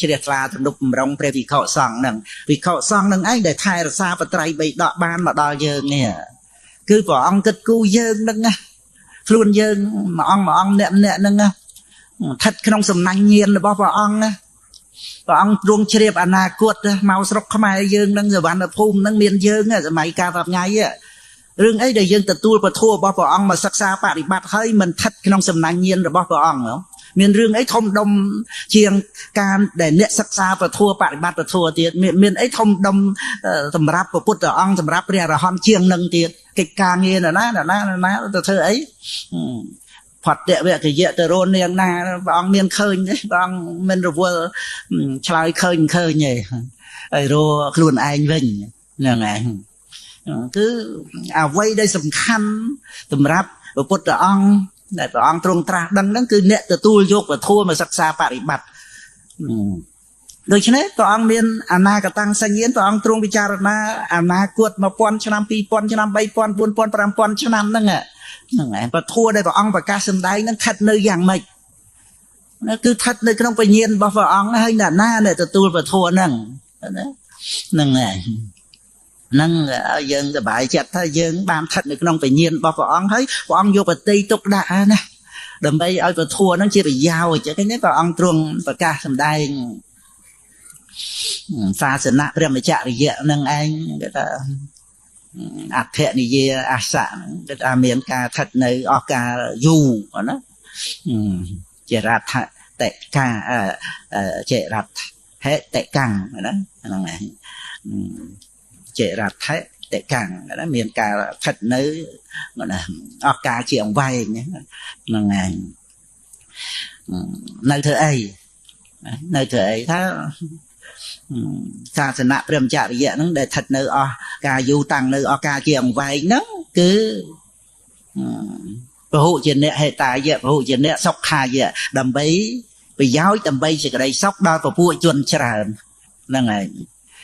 ជ្រះថ្លាទំនុកបំរុងព្រះភិក្ខុសង្ឃហ្នឹងភិក្ខុសង្ឃហ្នឹងឯងដែលថែរក្សាបត្រៃបីដកបានមកដល់យើងនេះគឺព្រះអង្គគិតគូរយើងហ្នឹងណាខ្លួនយើងមួយអង្គមួយអង្គអ្នកអ្នកហ្នឹងណាស្ថិតក្នុងសំណាញ់ញាណរបស់ព្រះអង្គណាព្រះអង្គទ្រង់ជ្រាបអនាគតមកស្រុកខ្មែរយើងនឹងសវណ្ណភូមិនឹងមានយើងសម័យកាលថ្ងៃរឿងអីដែលយើងទទួលពធរបស់ព្រះអង្គមកសិក្សាបរិបត្តិហើយមិនស្ថិតក្នុងសំណាញ់ញាណរបស់ព្រះអង្គមានរឿងអីធំដុំជាងការដែលអ្នកសិក្សាពធបរិបត្តិពធទៀតមានអីធំដុំសម្រាប់ព្រះពុទ្ធអង្គសម្រាប់ព្រះអរហន្តជាងនឹងទៀតកិច្ចការងារណាណាណាណាទៅធ្វើអីផតវកយៈទៅរនាងណាព្រះអង្គមានឃើញទេព្រះអង្គមិនរវល់ឆ្លើយឃើញឃើញទេហើយរខ្លួនឯងវិញហ្នឹងឯងគឺអ្វីដែលសំខាន់សម្រាប់ព្រះពុទ្ធអង្គដែលព្រះអង្គទ្រង់ត្រាស់ដឹងហ្នឹងគឺអ្នកទទួលយកពធមកសិក្សាបរិបត្តិដូច្នេះព្រះអង្គមានអនាគតាំងសញ្ញាណព្រះអង្គទ្រង់ពិចារណាអនាគត1000ឆ្នាំ2000ឆ្នាំ3000 4000 5000ឆ្នាំហ្នឹងហ្នឹងឯងពធដែលព្រះអង្គប្រកាសសម្ដែងហ្នឹងស្ថិតនៅយ៉ាងម៉េចគឺស្ថិតនៅក្នុងបញ្ញារបស់ព្រះអង្គហើយអ្នកណាដែលទទួលពធហ្នឹងណាហ្នឹងឯងហ្នឹងយើងសប្បាយចិត្តថាយើងបានស្ថិតនៅក្នុងបញ្ញារបស់ព្រះអង្គហើយព្រះអង្គយកបតិទុកដាក់ណាដើម្បីឲ្យពធហ្នឹងជាប្រយោជន៍ឃើញទេព្រះអង្គទ្រង់ប្រកាសសម្ដែងសាសនៈព្រះមច្ចរិយៈហ្នឹងឯងគេថាអធិនិយាអាសៈគេថាមានការស្ថិតនៅអស់កាលយូរណាជារដ្ឋតិកាចេរដ្ឋហេតិកាំងណាហ្នឹងឯងចេរដ្ឋហេតិកាំងណាមានការស្ថិតនៅណាអស់កាលជាអង្វែងហ្នឹងឯងនៅធ្វើអីនៅធ្វើអីថាសាសនៈព្រះមច្ចរិយៈហ្នឹងដែលស្ថិតនៅអស់ការយូរតាំងនៅអស់ការជាអង្វែងហ្នឹងគឺពហុជាអ្នកហេតាយៈពហុជាអ្នកសុខាយៈដើម្បីប្រយោជន៍ដើម្បីសេចក្តីសុខដល់ពពួកជនច្រើនហ្នឹងឯង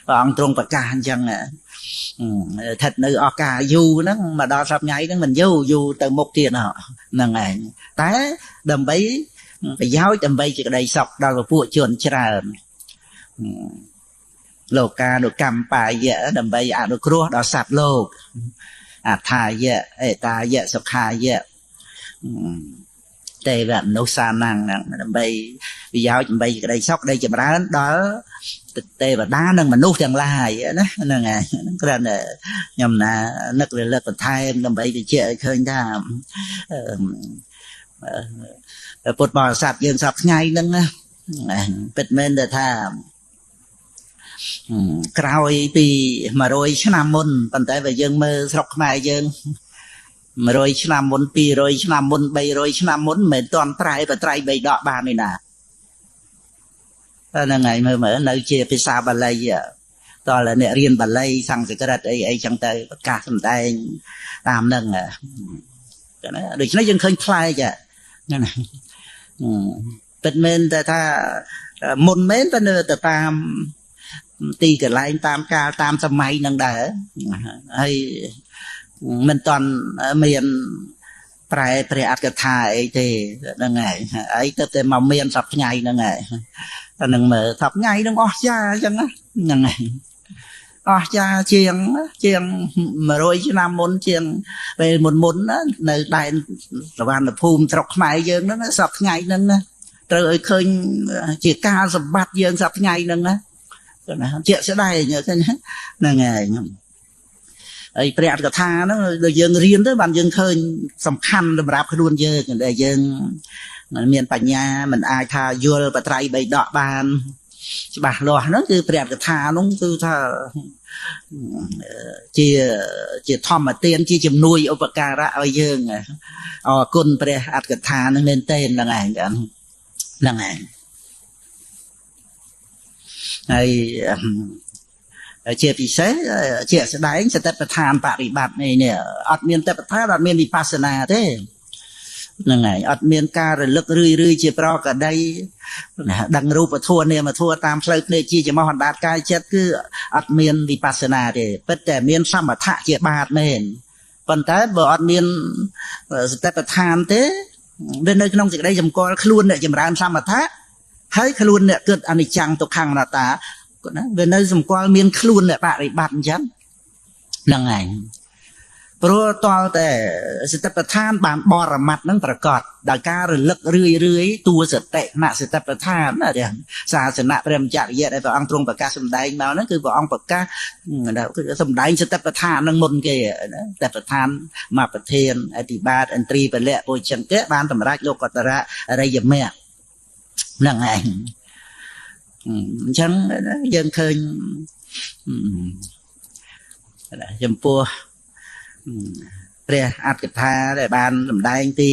ព្រះអង្គទ្រង់ប្រកាសអញ្ចឹងស្ថិតនៅអស់ការយូរហ្នឹងមកដល់សប្តាហ៍ថ្ងៃហ្នឹងមិនយូរយូរទៅមុខទៀតហ្នឹងឯងតែដើម្បីប្រយោជន៍ដើម្បីសេចក្តីសុខដល់ពពួកជនច្រើនលោកានុកម្មបាយៈដើម្បីអនុគ្រោះដល់សត្វលោកអដ្ឋាយៈអេតាយៈសុខាយៈទេវមនុស្សសានំហ្នឹងដើម្បីប្រយោជន៍ដើម្បីក្តីសុខក្តីចម្រើនដល់ទេវតានិងមនុស្សទាំងឡាយណាហ្នឹងហើយគ្រាន់តែខ្ញុំណានឹករលឹកបន្ថែមដើម្បីបញ្ជាក់ឲ្យឃើញថាពុទ្ធបរិស័ទយើងសប្តាហ៍ថ្ងៃហ្នឹងណាពិតមែនតែថាក្រោយពី100ឆ្នាំមុនប៉ុន្តែបើយើងមើលស្រុកខ្មែរយើង100ឆ្នាំមុន200ឆ្នាំមុន300ឆ្នាំមុនមិនមែនទាន់ប្រែបត្រៃបីដកបានទេណាហ្នឹងហើយមើលមើលនៅជាភាសាបាលីតើអ្នករៀនបាលីសំស្ក្រឹតអីអីចឹងទៅប្រកាសសម្ដែងតាមហ្នឹងណាដូច្នេះយើងឃើញប្លែកហ្នឹងណាពិតមែនតែថាមុនមែនតែនៅទៅតាមទីកន្លែងតាមកាលតាមសម័យនឹងដែរហើយ មិនតន់មានប្រែព្រះអត្ថកថាអីទេហ្នឹងហើយអីទៅតែមកមានសប្ថ្ងៃហ្នឹងហើយអានឹងមើលសប្ថ្ងៃហ្នឹងអស់ចាអញ្ចឹងហ្នឹងហើយអស់ចាជាង100ឆ្នាំមុនជាងពេលមុនមុននៅដែនសវណ្ណភូមិស្រុកខ្មែរយើងហ្នឹងសប្ថ្ងៃហ្នឹងណាត្រូវឲ្យឃើញជាការសម្បត្តិយើងសប្ថ្ងៃហ្នឹងណាជាក់ស្ដែងឃើញហ្នឹងហើយហើយព្រះអត្ថកថាហ្នឹងដូចយើងរៀនទៅបានយើងឃើញសំខាន់សម្រាប់ខ្លួនយើងដែលយើងមានបញ្ញាមិនអាចថាយល់បត្រៃបីដកបានច្បាស់លាស់ហ្នឹងគឺព្រះអត្ថកថាហ្នឹងគឺថាជាធម្មទានជាជំនួយឧបការៈឲ្យយើងអរគុណព្រះអត្ថកថាហ្នឹងមែនទែនហ្នឹងឯងហ្នឹងឯងហើយជាពិសេសជាស្ដែងសតិប្បដ្ឋានបរិបត្តិនេះអត់មានសតិប្បដ្ឋានអត់មានវិបស្សនាទេហ្នឹងហើយអត់មានការរលឹករឿយរឿយជាប្រកដីដឹងរូបធម៌នាមធម៌តាមផ្លូវភ្នែកជាច្រមុះអណ្ដាតកាយចិត្តគឺអត់មានវិបស្សនាទេពិតតែមានសមថៈជាបាតមែនប៉ុន្តែបើអត់មានសតិប្បដ្ឋានទេវានៅក្នុងសេចក្តីសម្គាល់ខ្លួនអ្នកចម្រើនសមថៈហើយខ្លួនអ្នកគិតអនិច្ចំទុក្ខំអនត្តាណាវានៅសម្គាល់មានខ្លួនអ្នកបរិបត្តិអញ្ចឹងហ្នឹងឯងព្រោះតលតែសតិប្បដ្ឋានបានបរមត្តនឹងប្រកបដោយការរលឹករឿយរឿយតួសតិណសតិប្បដ្ឋានណាសាសនៈព្រះមច្ចរិយៈដែលព្រះអង្គទ្រង់ប្រកាសសម្ដែងមកហ្នឹងគឺព្រះអង្គប្រកាសគឺសម្ដែងសតិប្បដ្ឋាននឹងមុនគេណាសតិប្បដ្ឋានមកប្រធានអតិបាតឥន្ទ្រីពលៈពុជង្គៈបានសម្រេចលោកតរៈអរិយមគ្គហ្នឹងឯងអញ្ចឹងយើងឃើញចំពោះព្រះអត្ថកថាដែលបានសម្ដែងពី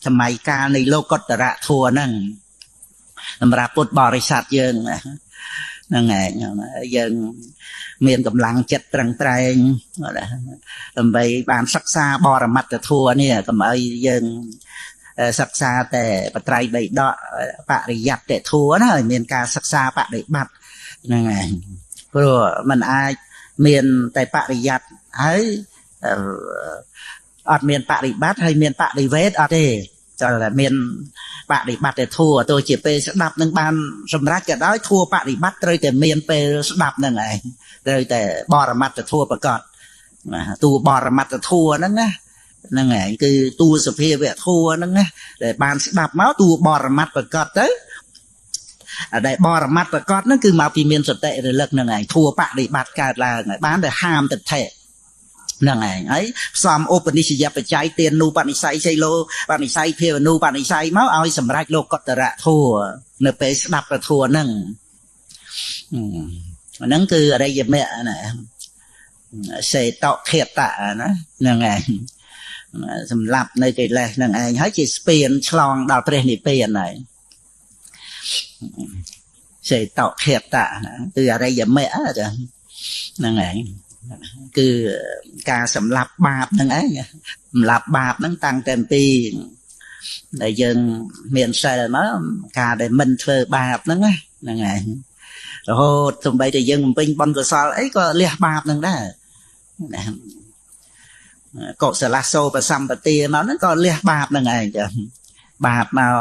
សម័យកាលនៃលោកតរៈធម៌ហ្នឹងសម្រាប់ពុទ្ធបរិស័ទយើងហ្នឹងឯងយើងមានកម្លាំងចិត្តប្រឹងប្រែងដើម្បីបានសិក្សាបរមត្តធម៌នេះកុំឲ្យយើងសិក្សាតែបត្រៃបីដកបរិយត្តិធម៌ណាឲ្យមានការសិក្សាបដិបត្តិហ្នឹងឯងព្រោះมันអាចមានតែបរិយត្តិហើយអត់មានបរិបត្តិហើយមានបដិវេទអត់ទេចង់តែមានបដិបត្តិធម៌ទោះជាពេលស្ដាប់នឹងបានសម្រេចក៏ដោយធម៌បដិបត្តិត្រូវតែមានពេលស្ដាប់នឹងឯងត្រូវតែបរមត្តធម៌ប្រកបតួបរមត្តធម៌ហ្នឹងណាហ្នឹងឯងគឺតួសភាវៈធម៌ហ្នឹងណាដែលបានស្ដាប់មកតួបរមត្តប្រកបទៅដែលបរមត្តប្រកបហ្នឹងគឺមកពីមានសតិរលឹកហ្នឹងឯងធម៌បដិបត្តិកើតឡើងហើយបានតែហាមទិដ្ឋិហ្នឹងឯងហើយផ្សំឧបនិស្សយបច្ច័យទានូបនិស្ស័យសីលោបនិស្ស័យភាវនូបនិស្ស័យមកឲ្យសម្រេចលោកតរៈធម៌នៅពេលស្ដាប់ព្រះធម៌ហ្នឹងហ្នឹងគឺអរិយមគ្គណាសេតខេតៈណាហ្នឹងឯងសម្លាប់នៅកិលេសហ្នឹងឯងហើយជាស្ពានឆ្លងដល់ព្រះនិព្វានហើយសេតខេតៈគឺអរិយមគ្គចាហ្នឹងឯងគឺការសម្លាប់បាបហ្នឹងឯងសម្លាប់បាបហ្នឹងតាំងតែពីដែលយើងមានសិលមកការដែលមិនធ្វើបាបហ្នឹងហ្នឹងឯងរហូតសូម្បីតែយើងបំពេញបុណ្យកុសលអីក៏លះបាបហ្នឹងដែរកុសលសោបសម្បទាមកហ្នឹងក៏លះបាបហ្នឹងឯងចាបាបមក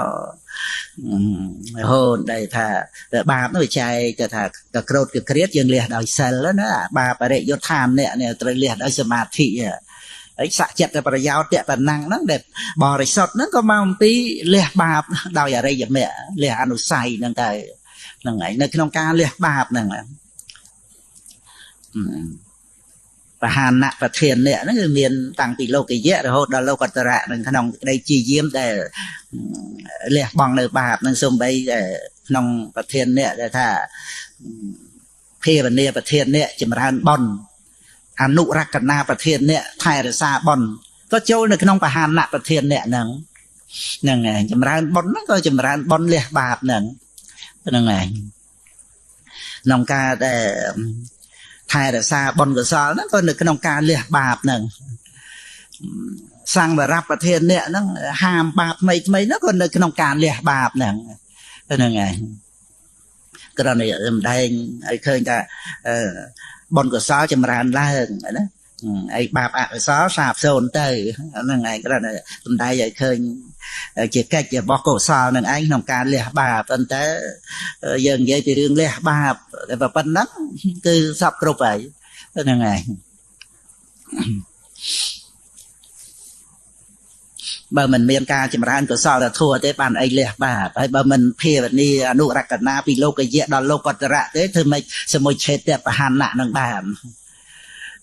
រហូតដែលថាបាបនោះវាចែកទៅថាកក្រោតកក្រៀតយើងលះដោយសិលណាបាបអរិយដ្ឋាននេះត្រូវលះដោយសមាធិហើយសច្ចចិត្តប្រយោជន៍តប៉ុណ្ណឹងហ្នឹងដែលបរិសុទ្ធហ្នឹងក៏មកអំពីលះបាបដោយអរិយមគ្គលះអនុស័យហ្នឹងទៅហ្នឹងឯងនៅក្នុងការលះបាបហ្នឹងបហានៈប្រធាននេះហ្នឹងគឺមានតាំងពីលោកយៈរហូតដល់លោកតរៈនឹងក្នុងក្តីជាយាមដែលលះបង់នៅបាបនឹងសំបីក្នុងប្រធាននេះដែលថាភាវនាប្រធាននេះចម្រើនបុណ្យអនុរក្សនាប្រធាននេះថែរក្សាបុណ្យក៏ចូលនៅក្នុងបហានៈប្រធាននេះហ្នឹងហ្នឹងឯងចម្រើនបុណ្យហ្នឹងក៏ចម្រើនបុណ្យលះបាបហ្នឹងហ្នឹងឯងក្នុងការដែលថែរក្សាបុណ្យកុសលហ្នឹងក៏នៅក្នុងការលះបាបហ្នឹងសង្វរៈប្រធាននេះហ្នឹងហាមបាបថ្មីថ្មីហ្នឹងក៏នៅក្នុងការលះបាបហ្នឹងហ្នឹងឯងគ្រាន់តែសម្ដែងឲ្យឃើញថាបុណ្យកុសលចម្រើនឡើងណា អីបាបអកុសលសាបសូន្យទៅហ្នឹងឯងគ្រាន់តែសំដែងឲ្យឃើញជាកិច្ចរបស់កុសលនឹងឯងក្នុងការលះបាបប៉ុន្តែយើងនិយាយពីរឿងលះបាបតែប៉ុណ្ណឹងគឺសពគ្រប់ហើយហ្នឹងឯងបើមិនមានការចម្រើនកុសលធម៌ទេបានអីលះបាបហើយបើមិនភាវនាអនុរក្សនាពីលោកយៈដល់លោកតរៈទេធ្វើម៉េចសមុច្ឆេតបហណៈនឹងបាន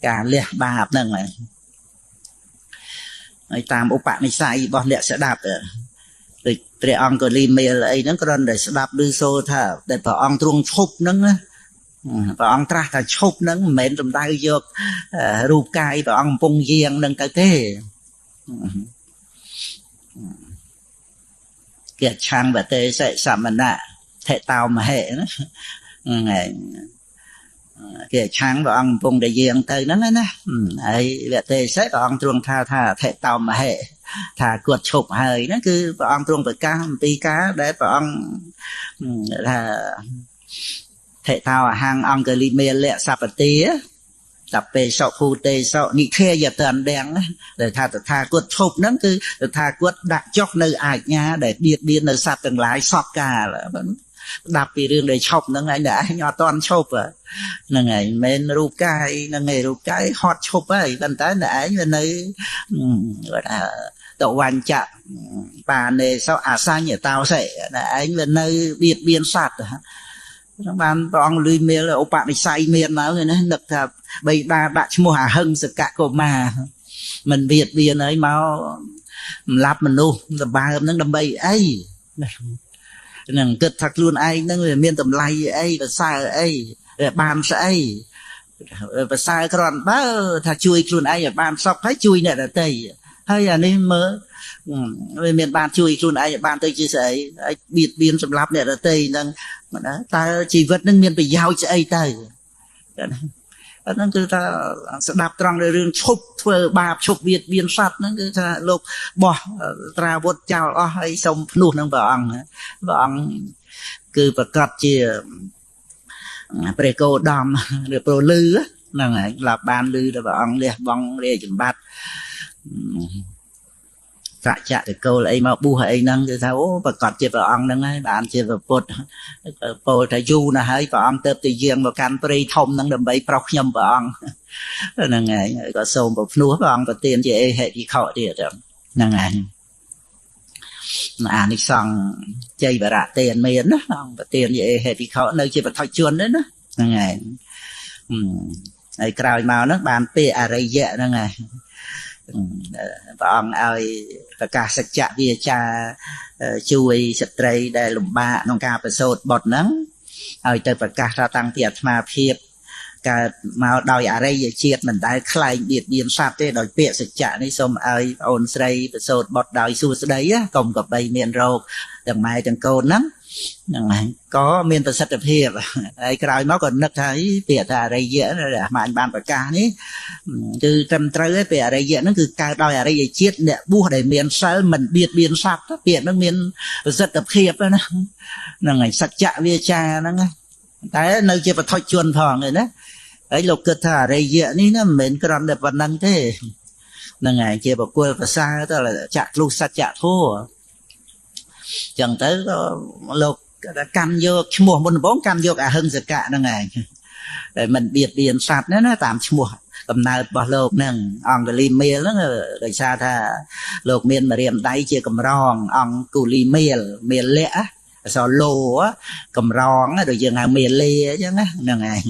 ការលះបាបហ្នឹងហើយតាមឧបនិស្ស័យរបស់អ្នកស្ដាប់ដូចព្រះអង្គលីមេលអីហ្នឹងគ្រាន់តែស្ដាប់ឮសូរថាតែព្រះអង្គទ្រង់ឈប់ហ្នឹងព្រះអង្គត្រាស់ថាឈប់ហ្នឹងមិនមែនសំដៅយករូបកាយព្រះអង្គកំពុងយាងហ្នឹងទៅទេគេឆាំងបទេសសមណៈថេតោមហិណាហ្នឹងឯងគេឆាំងព្រះអង្គកំពុងតែយាងទៅហ្នឹងណាហើយវទេសៈព្រះអង្គទ្រង់ថាថេតោមហិថាគាត់ឈប់ហើយហ្នឹងគឺព្រះអង្គទ្រង់ប្រកាសអំពីការដែលព្រះអង្គថាថេតោអហង្គអង្គលិមេលៈសពតិតពេសុភូទេសោនិខេយតន្តំដែលថាតថាគតឈប់ហ្នឹងគឺតថាគតដាក់ចុះនៅអាជ្ញាដែលបៀតបៀននៅសត្វទាំងឡាយសពកាលស្ដាប់ពីរឿងដែលឈប់ហ្នឹងឯងតែឯងអត់តន់ឈប់ហ្នឹងឯងមិនមែនរូបកាយហ្នឹងឯងរូបកាយហត់ឈប់ហើយប៉ុន្តែតែឯងវានៅគាត់ថាតវញ្ចៈបានេសោអសញ្ញតោសិតែឯងវានៅបៀតបៀនសត្វហ្នឹងបានព្រះអង្គលុយមេលឧបនិស្ស័យមានមកណានឹកថាបិតាដាក់ឈ្មោះអហិង្សកកុមារមិនបៀតបៀនហើយមកសម្លាប់មនុស្សសម្បើមហ្នឹងដើម្បីអីហ្នឹងគិតថាខ្លួនឯងហ្នឹងវាមានតម្លៃអីប្រសើរអីវាបានស្អីប្រសើរគ្រាន់បើថាជួយខ្លួនឯងឲ្យបានសុខហើយជួយអ្នកដទៃហើយអានេះមើលវាមានបានជួយខ្លួនឯងឲ្យបានទៅជាស្អីហើយបៀតបៀនសម្លាប់អ្នកដទៃហ្នឹងតើជីវិតហ្នឹងមានប្រយោជន៍ស្អីទៅអាហ្នឹងគឺថាស្ដាប់ត្រង់រឿងឈប់ធ្វើបាបឈប់បៀតបៀនសត្វហ្នឹងគឺថាលោកបោះត្រាវុធចោលអស់ហើយសូមភ្នោះនឹងព្រះអង្គព្រះអង្គគឺប្រកាសជាព្រះគោដំឬប្រលឺហ្នឹងហើយឡាប់បានលឺដល់ព្រះអង្គលះបង់រាជសម្បត្តិសច្ចៈតកូលអីមកបួសអីហ្នឹងគឺថាអូប្រកាសជាព្រះអង្គហ្នឹងហើយបានជាព្រះពុទ្ធពោលថាយូរណាស់ហើយព្រះអង្គទៅទៅយាងមកកាន់ព្រៃធំហ្នឹងដើម្បីប្រោសខ្ញុំព្រះអង្គហ្នឹងហើយក៏សូមប្រភ្នោះព្រះអង្គប្រទានជាអេហិភិក្ខុទៀតហ្នឹងហើយអានិសង្ឃជ័យវរៈទានមានណាអង្គប្រទានជាអេហិភិក្ខុនៅជាបឋិជនទេណាហ្នឹងហើយហើយក្រោយមកហ្នឹងបានពាក្យអរិយៈហ្នឹងហើយព្រះអង្គឲ្យប្រកាសសច្ចវាចាជួយស្ត្រីដែលលំបាកក្នុងការប្រសូតបុត្រហ្នឹងឲ្យទៅប្រកាសថាតាំងពីអាត្មាភាពកើតមកដោយអរិយជាតិមិនដែលខ្លែងបៀតបៀនសត្វទេដោយពាក្យសច្ចៈនេះសូមឲ្យអូនស្រីប្រសូតបុត្រដោយសួស្តីកុំកបីមានរោគទាំងម៉ែទាំងកូនហ្នឹងហ្នឹងហើយក៏មានប្រសិទ្ធភាពហើយក្រោយមកក៏នឹកថាពាក្យថាអរិយៈដែលអាត្មាបានប្រកាសនេះគឺត្រឹមត្រូវហើយពាក្យអរិយៈហ្នឹងគឺកើតដោយអរិយជាតិអ្នកបួសដែលមានសិលមិនបៀតបៀនសត្វពាក្យហ្នឹងមានប្រសិទ្ធភាពណាហ្នឹងហើយសច្ចៈវាចាហ្នឹងតែនៅជាបឋិជនផងឯណាហើយលោកគិតថាអរិយៈនេះណាមិនមែនគ្រាន់តែប៉ុណ្្នឹងទេហ្នឹងហើយជាបុគ្គលប្រសើរទៅចាក់ធ្លុះសច្ចធម៌ចឹងទៅក៏លោកកាន់យកឈ្មោះមុនដំបូងកាន់យកអហិង្សកៈហ្នឹងឯងតែមិនបៀតបៀនសត្វណាណាតាមឈ្មោះកំណើតរបស់លោកហ្នឹងអង្គលីមេលហ្នឹងដោយសារថាលោកមានម្រាមដៃជាកម្រងអង្គុលីមេលមេលៈអសលោកម្រងដូចយើងហៅមេលេអញ្ចឹងណាហ្នឹងឯង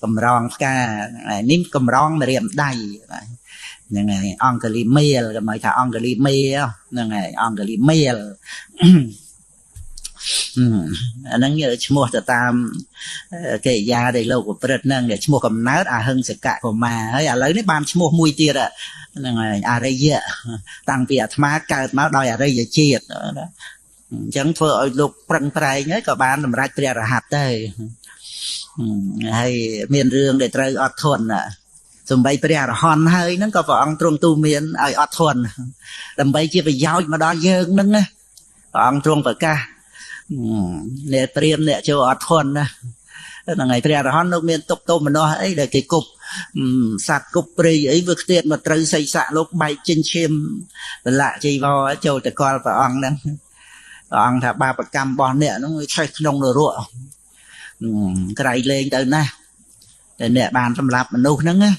កម្រងផ្កានេះកម្រងម្រាមដៃហ្នឹងហើយអង្គលីមេលក៏មកថាអង្គលីមេហ្នឹងហើយអង្គលីមេលអាហ្នឹងឈ្មោះទៅតាមកិរិយាដែលលោកប្រព្រឹត្តហ្នឹងឈ្មោះកំណើតអហិង្សកកុមារហើយឥឡូវនេះបានឈ្មោះមួយទៀតហ្នឹងហើយអរិយៈតាំងពីអាត្មាកើតមកដោយអរិយជាតិណាអញ្ចឹងធ្វើឲ្យលោកប្រឹងប្រែងហើយក៏បានសម្រេចព្រះរហ័តទៅហើយមានរឿងដែលត្រូវអត់ធន់សំបីព្រះអរហន្តហើយហ្នឹងក៏ព្រះអង្គទ្រង់ទូមានឲ្យអត់ធន់ដើម្បីជាប្រយោជន៍មកដល់យើងហ្នឹងណាព្រះអង្គទ្រង់ប្រកាសអ្នកព្រាមអ្នកចូលអត់ធន់ណាហ្នឹងហើយព្រះអរហន្តលោកមានទុកទោមនោះអីដែលគេគប់ សត្វគប់ព្រៃអីវាខ្ទាតមកត្រូវសីស័កលោកបែកចេញឈាមប្រឡាក់ជីវរចូលទៅកលព្រះអង្គហ្នឹងព្រះអង្គថាបាបកម្មរបស់អ្នកហ្នឹងវាឆេះក្នុងនរកក្រៃលែងទៅណាស់តែអ្នកបានសម្លាប់មនុស្សហ្នឹងណា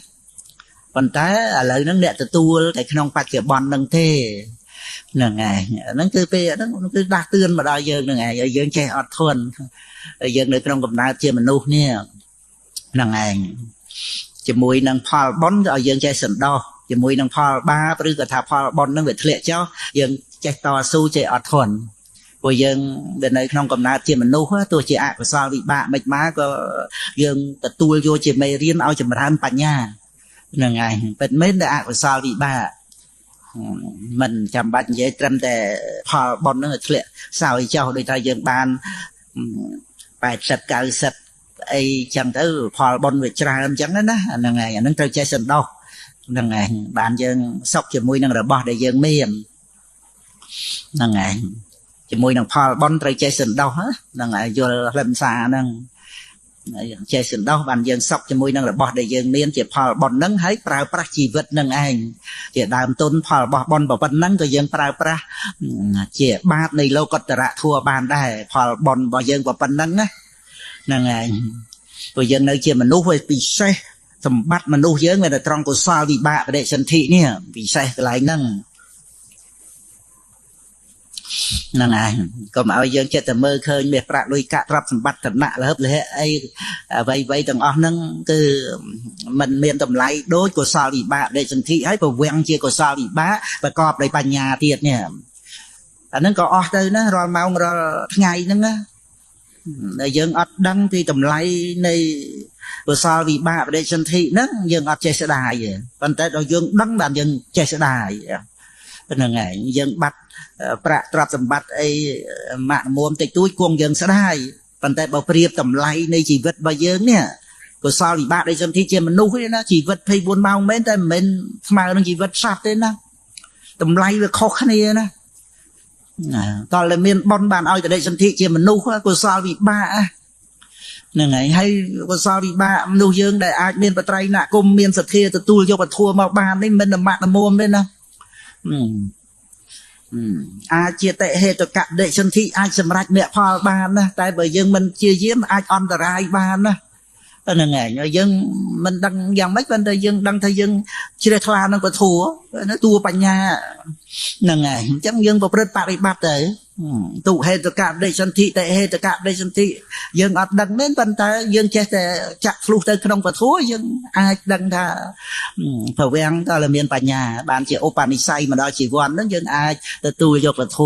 ប៉ុន្តែឥឡូវហ្នឹងអ្នកទទួលតែក្នុងបច្ចុប្បន្នហ្នឹងទេហ្នឹងឯងហ្នឹងគឺពេលហ្នឹងគឺដាស់តឿនមកដល់យើងហ្នឹងឯងឲ្យយើងចេះអត់ធន់ហើយយើងនៅក្នុងកំណើតជាមនុស្សនេះហ្នឹងឯងជាមួយនឹងផលបុណ្យក៏ឲ្យយើងចេះសន្តោសជាមួយនឹងផលបាបឬក៏ថាផលបុណ្យហ្នឹងវាធ្លាក់ចុះយើងចេះតស៊ូចេះអត់ធន់ព្រោះយើងដែលនៅក្នុងកំណើតជាមនុស្សទោះជាអកុសលវិបាកមិនមកក៏យើងទទួលយកជាមេរៀនឲ្យចម្រើនបញ្ញាហ្នឹងឯងពិតមែនតែអកុសលវិបាកមិនចាំបាច់និយាយត្រឹមតែផលបុណ្យហ្នឹងឲ្យធ្លាក់សោយចុះដូចថាយើងបាន80 90អីចឹងទៅផលបុណ្យវាច្រើនចឹងណាហ្នឹងឯងអាហ្នឹងត្រូវចេះសន្តោសហ្នឹងឯងបានយើងសុខជាមួយនឹងរបស់ដែលយើងមានហ្នឹងឯងជាមួយនឹងផលបុណ្យត្រូវចេះសន្តោសហ្នឹងឯងយល់ខ្លឹមសារហ្នឹងចេះសន្តោសបានយើងសុខជាមួយនឹងរបស់ដែលយើងមានជាផលបុណ្យហ្នឹងហើយប្រើប្រាស់ជីវិតហ្នឹងឯងជាដើមទុនផលរបស់បុណ្យប៉ុណ្ណឹងក៏យើងប្រើប្រាស់ជាបាតនៃលោកុត្តរធម៌បានដែរផលបុណ្យរបស់យើងប៉ុណ្ណឹងណាហ្នឹងឯងព្រោះយើងនៅជាមនុស្សវាពិសេសសម្បត្តិមនុស្សយើងវានៅត្រង់កុសលវិបាកបដិសន្ធិនេះពិសេសកន្លែងហ្នឹងហ្នឹងឯងកុំឲ្យយើងចិត្តតែមើលឃើញមាសប្រាក់លុយកាក់ទ្រព្យសម្បត្តិឋានៈលហឹបលហៈអីអ្វីៗទាំងអស់ហ្នឹងគឺมันមានតម្លៃដូចកុសលវិបាកបដិសន្ធិហើយប្រវាំងជាកុសលវិបាកប្រកបដោយបញ្ញាទៀតនេះអាហ្នឹងក៏អស់ទៅណារាល់ម៉ោងរាល់ថ្ងៃហ្នឹងណាដែលយើងអត់ដឹងពីតម្លៃនៃកុសលវិបាកបដិសន្ធិហ្នឹងយើងអត់ចេះស្ដាយទេប៉ុន្តែដល់យើងដឹងបានយើងចេះស្ដាយហ្នឹងឯងយើងបាត់ប្រាក់ទ្រព្យសម្បត្តិអីម៉ាក់មួមតិចតួចគង់យើងស្ដាយប៉ុន្តែបើប្រៀបតម្លៃនៃជីវិតរបស់យើងនេះកុសលវិបាកបដិសន្ធិជាមនុស្សទេណាជីវិត24ម៉ោងមែនតែមិនមែនស្មើនឹងជីវិតសត្វទេណាតម្លៃវាខុសគ្នាណាតើតែមានបុណ្យបានឲ្យបដិសន្ធិជាមនុស្សកុសលវិបាកហ្នឹងហើយហើយកុសលវិបាកមនុស្សយើងដែលអាចមានបត្រៃណគុំមានសទ្ធាទទួលយកពធមកបាននេះមិនម៉ាក់មួមទេណាអាចជាតិហេតុកៈបដិសន្ធិអាចសម្រេចមគ្គផលបានណាតែបើយើងមិនជាយាមអាចអន្តរាយបានណាហ្នឹងឯងយើងមិនដឹងយ៉ាងម៉េចប៉ុន្តែយើងដឹងថាយើងជ្រះថ្លានឹងពធតួបញ្ញាហ្នឹងឯងអញ្ចឹងយើងប្រព្រឹត្តបរិបត្តិទៅទុហេតុកៈបដិសន្ធិតិហេតុកៈបដិសន្ធិយើងអត់ដឹងមែនប៉ុន្តែយើងចេះតែចាក់ធ្លុះទៅក្នុងពធយើងអាចដឹងថាប្រវាំងតើមានបញ្ញាបានជាឧបនិស្ស័យមកដល់ជីវ័នហ្នឹងយើងអាចទទួលយកពធ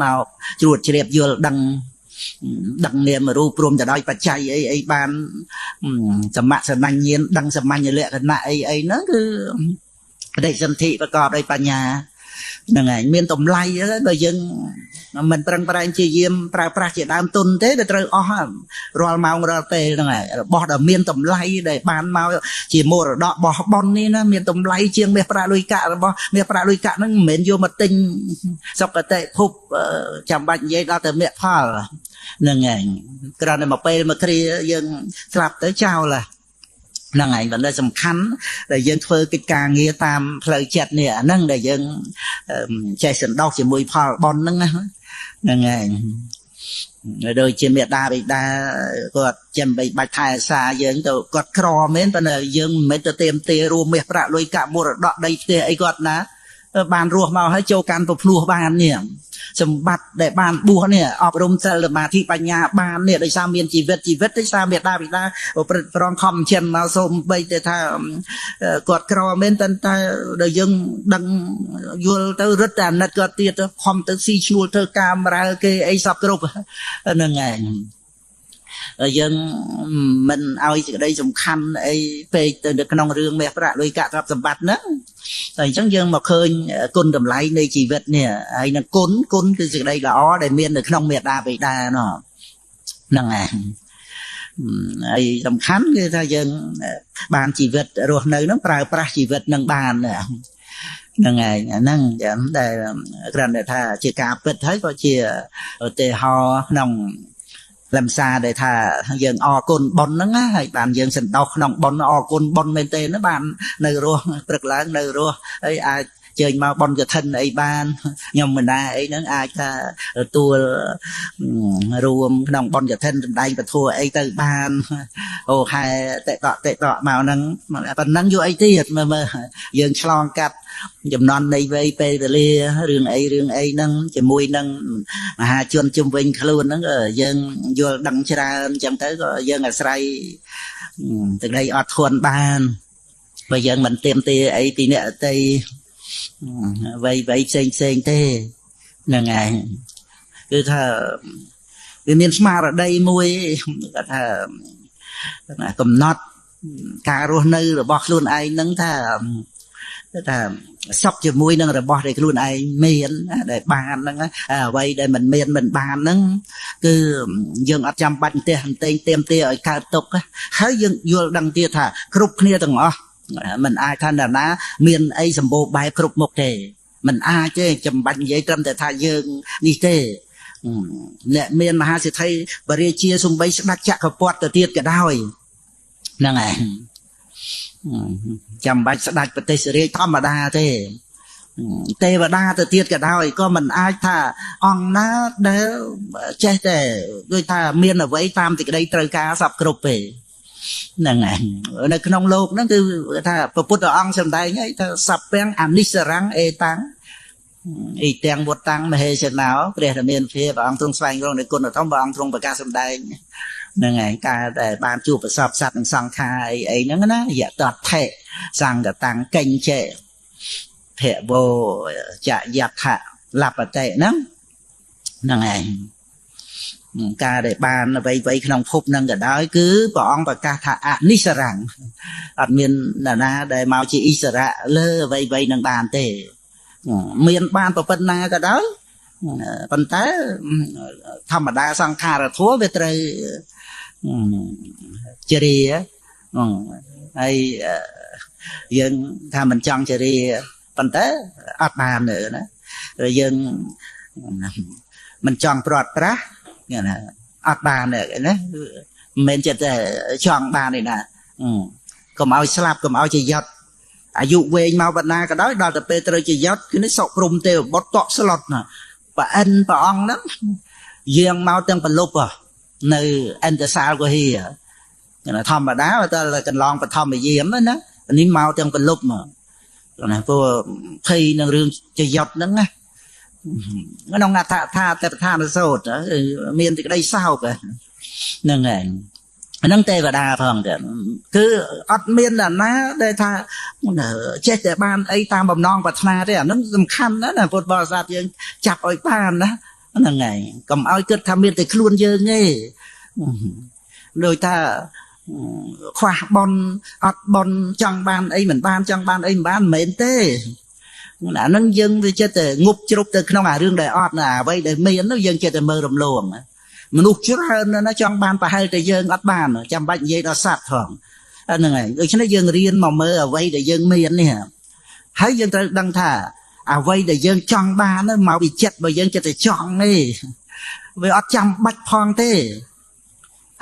មកជ្រួតជ្រាបយល់ដឹងដឹងនាមរូបព្រមទៅដោយបច្ច័យអីអីបានសមសញ្ញញាណដឹងសាមញ្ញលក្ខណៈអីអីហ្នឹងគឺបដិសន្ធិប្រកបដោយបញ្ញាហ្នឹងឯងមានតម្លៃបើយើងមិនប្រឹងប្រែងជាយាមប្រើប្រាស់ជាដើមទុនទេវាត្រូវអស់រាល់ម៉ោងរាល់ពេលហ្នឹងឯងរបស់ដែលមានតម្លៃដែលបានមកជាមរតករបស់បុណ្យនេះណាមានតម្លៃជាងមាសប្រាក់លុយកាក់របស់មាសប្រាក់លុយកាក់ហ្នឹងមិនមែនយកមកទិញសុគតិភពចាំបាច់និយាយដល់ទៅមគ្គផលហ្នឹងឯងគ្រាន់តែមកពេលមកគ្រាយើងស្លាប់ទៅចោលហ្នឹងឯងប៉ុន្តែសំខាន់ដែលយើងធ្វើកិច្ចការងារតាមផ្លូវចិត្តនេះអាហ្នឹងដែលយើងចេះសន្តោសជាមួយផលបុណ្យហ្នឹងណាហ្នឹងឯងដូចជាមេដាបិតាគាត់ចាំបីបាច់ថែអាសាយើងទៅគាត់ក្រមែនប៉ុន្តែយើងមិនមែនទៅเตรียมទេរួមមាសប្រាក់លុយកាក់មរតកដីផ្ទះអីគាត់ណាបានរស់មកហើយចូលកាន់ពភ្លោះបាននេះសម្បត្តិដែលបានបួសនេះអប់រំសិលសមាធិបញ្ញាបាននេះដោយសារមានជីវិតដោយសារមេដាបិតាប្រព្រឹត្តប្រងខំចិនមកសូមបីទៅថាគាត់ក្រមែនតែដល់យើងដឹងយល់ទៅរឹតតែអាណិតគាត់ទៀតខំទៅស៊ីឈ្នួលធ្វើការបម្រើគេអីសពគ្រប់ហ្នឹងឯងយើងមិនឲ្យសេចក្តីសំខាន់អីពេកទៅនៅក្នុងរឿងមាសប្រាក់លុយកាក់ទ្រព្យសម្បត្តិហ្នឹងតែអញ្ចឹងយើងមកឃើញគុណតម្លៃនៃជីវិតនេះហើយនឹងគុណគឺសេចក្តីល្អដែលមាននៅក្នុងមេដាបិតានោះហ្នឹងឯងហើយសំខាន់គឺថាយើងបានជីវិតរស់នៅហ្នឹងប្រើប្រាស់ជីវិតនឹងបានហ្នឹងឯងអាហ្នឹងដែលគ្រាន់តែថាជាការពិតហើយក៏ជាឧទាហរណ៍ក្នុង លំសាដែលថាយើងអរគុណប៉ុនហ្នឹងណាហើយបានយើងសន្តោសក្នុងប៉ុនអរគុណប៉ុនមែនទេណាបាននៅរស់ព្រឹកឡើងនៅរស់ហើយអាចជើញមកប៉ុនកឋិនអីបានខ្ញុំមិនណាអីហ្នឹងអាចថាទទួលរួមក្នុងប៉ុនកឋិនសម្ដែងពធអីទៅបានអូខែតេតតេតមកហ្នឹងប៉ុណ្ណឹងយកអីទៀតមើលមើលយើងឆ្លងកាត់ចំនួននៃវ័យពេលវេលារឿងអីហ្នឹងជាមួយនឹងមហាជនជុំវិញខ្លួនហ្នឹងយើងយល់ដឹងច្រើនអញ្ចឹងទៅក៏យើងអាស្រ័យទឹកដីអត់ធន់បានបើយើងមិនទៀមទាអីពីអ្នកអតីវ័យផ្សេងផ្សេងទេហ្នឹងឯងគឺថាវាមានស្មារតីមួយគាត់ថាកំណត់ការរស់នៅរបស់ខ្លួនឯងហ្នឹងថាសុខជាមួយនឹងរបស់ដែលខ្លួនឯងមានដែលបានហ្នឹងអ្វីដែលមិនមានមិនបានហ្នឹងគឺយើងអត់ចាំបាច់ផ្ទះអន្ទែងទៀមទាឲ្យកើតទុកហើយយើងយល់ដឹងទៀតថាគ្រប់គ្នាទាំងអស់មិនអាចថានរណាមានអីសម្បូរបែបគ្រប់មុខទេមិនអាចទេចាំបាច់និយាយត្រឹមតែថាយើងនេះទេអ្នកមានមហាសេដ្ឋីបរិជាសំបីស្ដេចចក្រពត្តិទៅទៀតក៏ដោយហ្នឹងឯងចាំបាច់ស្ដេចប្រទេសរាជធម្មតាទេទេវតាទៅទៀតក៏ដោយក៏មិនអាចថាអង្គណាដែលចេះតែដូចថាមានអ្វីតាមសេចក្តីត្រូវការសពគ្រប់ទេហ្នឹងឯងនៅក្នុងលោកហ្នឹងគឺថាព្រះពុទ្ធអង្គសម្ដែងហើយថាសព្វំអនិស្សរੰអេតាំងអ៊ីទាំងវត្តតាំងមហេសណោព្រះរាមាភិព្រះអង្គទ្រង់ស្វែងរកនៅគុណធម៌ព្រះអង្គទ្រង់ប្រកាសសម្ដែងហ្នឹងឯងការដែលបានជួបប្រសពសត្វនិងសង្ខារអីហ្នឹងណាយតដ្ឋិសង្កតាំងកញ្ចេភវោចយដ្ឋលបតិហ្នឹងហ្នឹងឯងការដែលបានអ្វីៗក្នុងភពហ្នឹងក៏ដោយគឺព្រះអង្គប្រកាសថាអនិស្សរੰអត់មាននរណាដែលមកជាអិសរៈលើអ្វីៗនឹងបានទេមានបានប្រពន្ធណាក៏ដោយប៉ុន្តែធម្មតាសង្ខារធម៌វាត្រូវជរាហើយយើងថាមិនចង់ជរាប៉ុន្តែអត់បានទេណាយើងមិនចង់ព្រាត់ប្រាសណាអត់បានទេណាមិនមែនចិត្តតែចង់បានទេណាកុំឲ្យស្លាប់កុំឲ្យជាយត់អាយុវែងមកបណ្ណាក៏ដោយដល់ទៅពេលត្រូវជាយត់គឺនេះសុព្រំទេវបុត្រតក់ស្លុតណាប្រអិនព្រះអង្គហ្នឹងយាងមកទាំងប្រលប់នៅអន្តសាលកុហិធម្មតាតែកន្លងបឋមយាមណានេះមកទាំងប្រលប់មកណាព្រោះភ័យនឹងរឿងជាយត់ហ្នឹងណាក្នុងអដ្ឋថាតដ្ឋានសោតមានសេចក្តីសោកហ្នឹងឯងហ្នឹងទេវតាផងទៀតគឺអត់មាននរណាដែលថាចេះតែបានអីតាមបំណងប្រាថ្នាទេអាហ្នឹងសំខាន់ណាស់ណាពុទ្ធបរិស័ទយើងចាប់ឲ្យបានណាហ្នឹងឯងកុំឲ្យគិតថាមានតែខ្លួនយើងទេដូចថាខ្វះប៉ុនអត់ប៉ុនចង់បានអីមិនបានចង់បានអីមិនបានមិនមែនទេអាហ្នឹងយើងវាចិត្តតែងប់ជ្រុបទៅក្នុងអារឿងដែលអត់ណាអ្វីដែលមាននោះយើងចិត្តតែមើលរំលងមនុស្សច្រើនណាស់ចង់បានប្រហែលតែយើងអត់បានចាំបាច់និយាយដល់សត្វផងហ្នឹងហើយដូច្នេះយើងរៀនមកមើលអ្វីដែលយើងមាននេះហើយយើងត្រូវដឹងថាអ្វីដែលយើងចង់បាននោះមកពីចិត្តបើយើងចិត្តតែចង់ទេវាអត់ចាំបាច់ផងទេ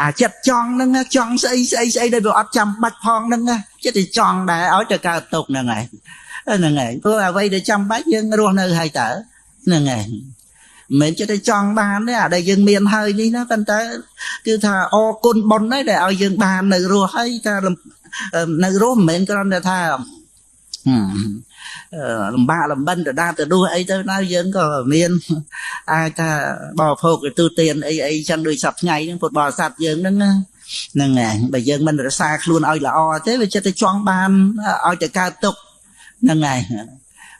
អាចិត្តចង់ហ្នឹងចង់ស្អីស្អីស្អីដែលវាអត់ចាំបាច់ផងហ្នឹងចិត្តតែចង់ដែរឲ្យទៅកើតទុកហ្នឹងហើយហ្នឹងហើយព្រោះអ្វីដែលចាំបាច់យើងរស់នៅហើយតើហ្នឹងហើយមិនចិត្តតែចង់បានទេអាដែលយើងមានហើយនេះណាប៉ុន្តែគឺថាអរគុណបុណ្យហើយដែលឲ្យយើងបាននៅរស់ហើយថានៅរស់មិនមែនគ្រាន់តែថាលំបាកលំបិនដដាទៅដួសអីទៅណាយើងក៏មានអាចថាបរិភោគទូទានអីអីចឹងដូចសប្ថ្ងៃហ្នឹងពុទ្ធបរិស័ទយើងហ្នឹងហ្នឹងឯងបើយើងមិនរក្សាខ្លួនឲ្យល្អទេវាចិត្តតែចង់បានឲ្យតែកើតទុកហ្នឹងឯង